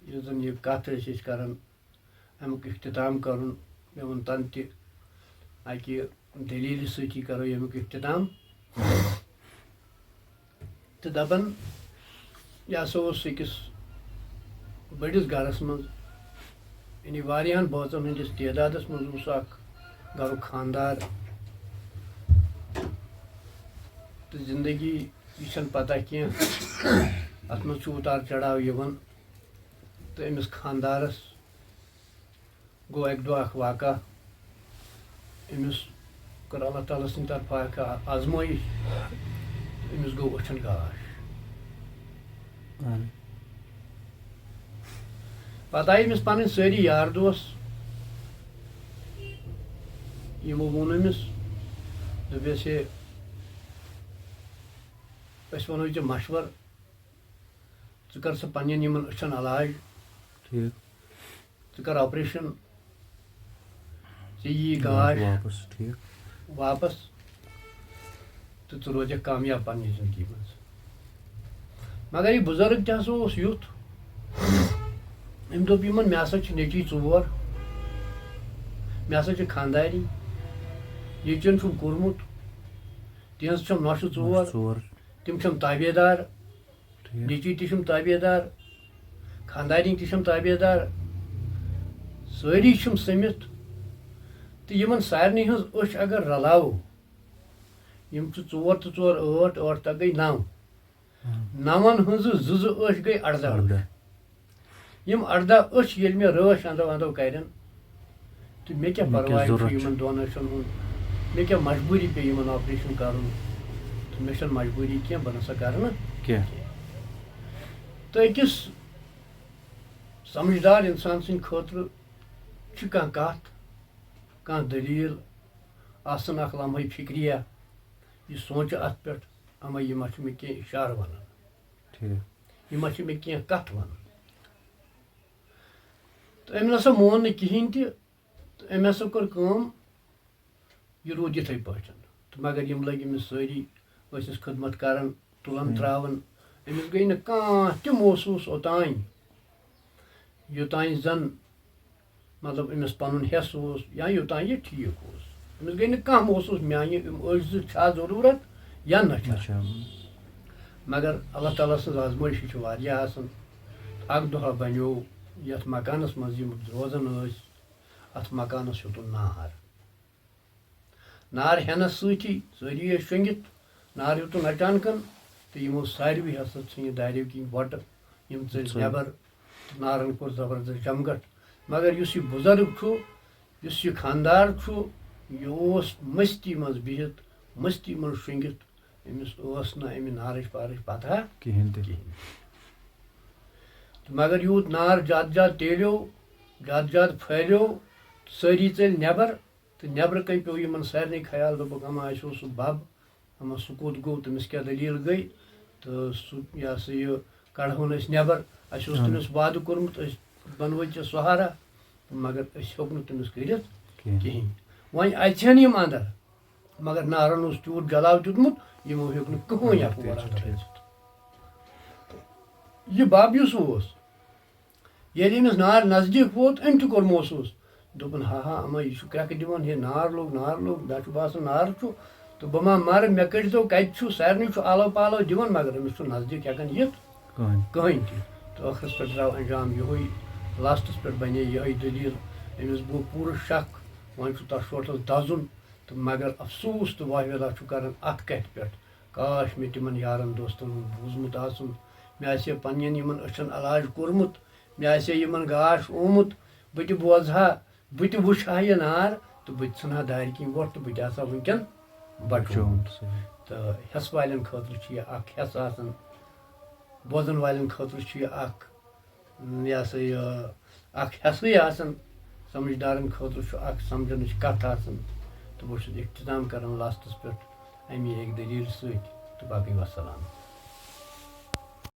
یُس زَن یہِ کَتھ ٲسۍ أسۍ کَران، اَمیُک اختتام کَرُن۔ مےٚ ووٚن تَنہٕ تہِ، اَکہِ دٔلیٖلہِ سۭتی کَرو ییٚمیُک اختتام۔ تہٕ دَپان، یہِ ہسا اوس أکِس بٔڑِس گَرَس منٛز، یعنی واریاہَن بٲژَن ہٕنٛدِس تعدادَس منٛز اوس اَکھ گَرُک خانٛدار۔ تہٕ زِندگی، یہِ چھَنہٕ پَتہ کینٛہہ، اَتھ منٛز چھُ اُتار چڑاو یِوان۔ تہٕ أمِس خانٛدارَس گوٚو اَکہِ دۄہ اَکھ واقعہ۔ أمِس کٔر اللہ تعالیٰ سٕنٛدِ طرفہٕ اَکھ آزمٲیِش۔ أمِس گوٚو أچھَن گاش۔ اَہَن۔ پَتہٕ آیہِ أمِس پَنٕنۍ سٲری یار دوس۔ یِمو ووٚن أمِس، دوٚپُس، "ہے، أسۍ وَنو ژےٚ مَشوَرٕ، ژٕ کَر سا پَنٕنٮ۪ن یِمَن أچھَن علاج۔" ٹھیٖک۔ ژٕ کر آپریشن، ژےٚ یی گاش واپس۔ ٹھیٖک۔ واپس، تہٕ ژٕ روزکھ کامیاب پننہِ زندگی منٛز۔ مگر یہِ بُزرگ تہِ ہسا اوس یُتھ، أمۍ دوٚپ یِمن، "مےٚ ہسا چھِ نیٚچی ژور، مےٚ ہسا چھِ خانٛدارِنۍ، نیٚچوٮ۪ن چھُم کوٚرمُت، تِہنٛز چھَم نۄشہِ ژور، ژور۔ تِم چھَم تابعدار۔" ٹھیٖک۔ نیٚچی تہِ چھِم تابعدار، خانٛدارِنۍ تہِ چھِم تابعدار، سٲری چھِم سٔمِتھ۔ تہٕ یِمن سارنٕے ہٕنٛز أچھ اگر رلاوو، یِم چھِ ژور تہٕ ژور ٲٹھ، ٲٹھ تہٕ گٔے نَو۔ ہاں۔ نَوَن ہٕنٛزٕ زٕ زٕ أچھ گٔے اَرداہ أچھ۔ اَرداہ۔ یِم اَرداہ أچھ ییٚلہِ مےٚ رٲچھ اَندو اَندو کَرن، تہٕ مےٚ کیٛاہ مےٚ کیٛاہ پَرواے چھُ ضروٗرت چھُ؟ یِمَن دۄن أچھَن ہُنٛد؟ مےٚ کیٛاہ مجبوٗری پیٚیہِ یِمَن آپریشَن کَرُن؟ تہٕ مےٚ چھَنہٕ مجبوٗری کینٛہہ، بہٕ نہ سا کَرٕ نہٕ کینٛہہ۔ تہٕ أکِس سَمجھدار اِنسان سٕنٛدِ خٲطرٕ چھِ کانٛہہ کَتھ، کانٛہہ دٔلیٖل آسان، اَکھ لمحہ فِکرِیہ، یہِ سونٛچہِ اَتھ پٮ۪ٹھ، اَما یہِ ما چھُ مےٚ کینٛہہ اِشارٕ وَنان؟ ٹھیٖک۔ یہِ ما چھِ مےٚ کینٛہہ کَتھ وَنان؟ تہٕ أمۍ نہ سا مون نہٕ کِہیٖنۍ تہِ۔ تہٕ أمۍ ہسا کٔر کٲم، یہِ روٗد یِتھَے پٲٹھۍ۔ تہٕ مگر یِم لٔگۍ أمِس سٲری، ٲسِس خدمت کران، تُلان ہُم۔ ترٛاوان۔ أمِس گٔے نہٕ کانٛہہ تہِ محسوٗس اوٚتام، یوٚتام زَن، مطلب، أمِس پَنُن حِصہٕ اوس یا یوٚتام یہِ ٹھیٖک اوس۔ أمِس گٔے نہٕ کانٛہہ محسوٗس، میٛانہِ یِم أچھ زٕ چھا ضروٗرت یا نہ چھا۔ اچھا۔ مگر اللہ تعالیٰ سٕنٛز آزمٲیشہِ چھِ واریاہ آسان۔ اَکہِ دۄہ بَنیو یَتھ مکانَس منٛز یِم روزان ٲسۍ، اَتھ مکانَس ہیوٚتُن نار۔ نار ہٮ۪نَس سۭتی سٲری ٲسۍ شۄنٛگِتھ، نار ہیوٚتُن اچانکَن، تہٕ یِمو ساروٕے ہسا ژھٕنہِ داریو کِنۍ وۄٹہٕ، یِم ژٔلۍ ژٔلۍ۔ نٮ۪بر، تہٕ نارَن کوٚر زبردست جمگٹھ۔ مگر یُس یہِ بُزرگ چھُ، یُس یہِ خانٛدار چھُ، یہِ اوس مستی منٛز بِہِتھ، مستی منٛز شۄنٛگِتھ، أمِس ٲس نہٕ اَمہِ نارٕچ پارٕچ پتہ کِہیٖنۍ تہِ۔ کِہیٖنۍ۔ تہٕ مگر یوٗت نار زیادٕ زیادٕ تیلیو، زیادٕ زیادٕ پھٔہلیو، سٲری ژٔلۍ نٮ۪بر۔ تہٕ نٮ۪برٕ کَنۍ پیوٚو یِمَن سارنٕے خیال، دوٚپُکھ، "اَما اَسہِ اوس سُہ بَب، اَما سُہ کوٚت گوٚو، تٔمِس کیٛاہ دٔلیٖل گٔے؟" تہٕ سُہ، یہِ ہسا یہِ، کَڑہون أسۍ نٮ۪بر۔ اَسہِ اوس اَہَن۔ تٔمِس وعدٕ کوٚرمُت، أسۍ بَنوو ژےٚ سہارا، مگر أسۍ ہیوٚک نہٕ تٔمِس کٔرِتھ کِہیٖنۍ۔ کِہیٖنۍ۔ وۄنۍ اَژِ ہن یِم اَندر، مگر نارَن اوس تیوٗت جلاو دیُتمُت، یِمو ہیوٚک نہٕ کٕہٕنۍ اَتھ اَندر اورٕ ژٕ اَندر ٹھیٖک۔ أژِتھ۔ یہِ بَب یُس اوس، ییٚلہِ أمِس نار نزدیٖک ووت، أمۍ تہِ کوٚر محسوٗس۔ دوٚپُن، "ہا ہا، اَما یہِ چھُ کرٛٮ۪کہٕ دِوان، ہے نار لوٚگ، نار لوٚگ، مےٚ چھُ باسان نار چھُ۔" تہٕ بہٕ ما مَرٕ، مےٚ کٔڑۍزیو، کَتہِ چھُ؟ سارنٕے چھُ آلو پالو دِوان، مگر أمِس چھُ نزدیٖک ہٮ۪کان یِتھ کٕہٕنۍ۔ کٕہٕنۍ تہِ۔ تہٕ ٲخرَس پٮ۪ٹھ درٛاو انجام یِہوٚے، لاسٹَس پٮ۪ٹھ بَنے یِہوٚے دٔلیٖل۔ أمِس گوٚو پوٗرٕ شک، وۄنۍ چھُ تَتھ شوٹھَس دَزُن۔ تہٕ مگر افسوٗس تہٕ واہ ویلا چھُ کران اَتھ کَتھِ پٮ۪ٹھ، کاش مےٚ تِمَن یارَن دوستَن ہُنٛد بوٗزمُت آسُن، مےٚ آسہِ ہے پنٛنٮ۪ن یِمَن أچھَن علاج کوٚرمُت، مےٚ آسہِ ہے یِمَن گاش اومُت، بہٕ تہِ بوزٕ ہا، بہٕ تہِ وٕچھِ ہا یہِ نار، تہٕ بہٕ تہِ ژھٕنہٕ ہا دارِ کِنۍ وۄٹھ، تہٕ بہٕ تہِ آسہٕ ہا وٕنکٮ۪ن بچومُت۔ بچومُت، صحیح۔ تہٕ ہٮ۪سہٕ والٮ۪ن خٲطرٕ چھُ یہِ اَکھ ہٮ۪س آسان، بوزَن والٮ۪ن خٲطرٕ چھُ یہِ اَکھ، یہِ ہسا یہِ، اَکھ ہٮ۪سٕے آسان، سمجھدارَن خٲطرٕ چھُ اَکھ سمجھنٕچ کَتھ آسان۔ تہٕ بہٕ چھُس اختتام کران لاسٹَس پٮ۪ٹھ اَمی اَکہِ دٔلیٖلہِ سۭتۍ، تہٕ باقٕے وَسَلام۔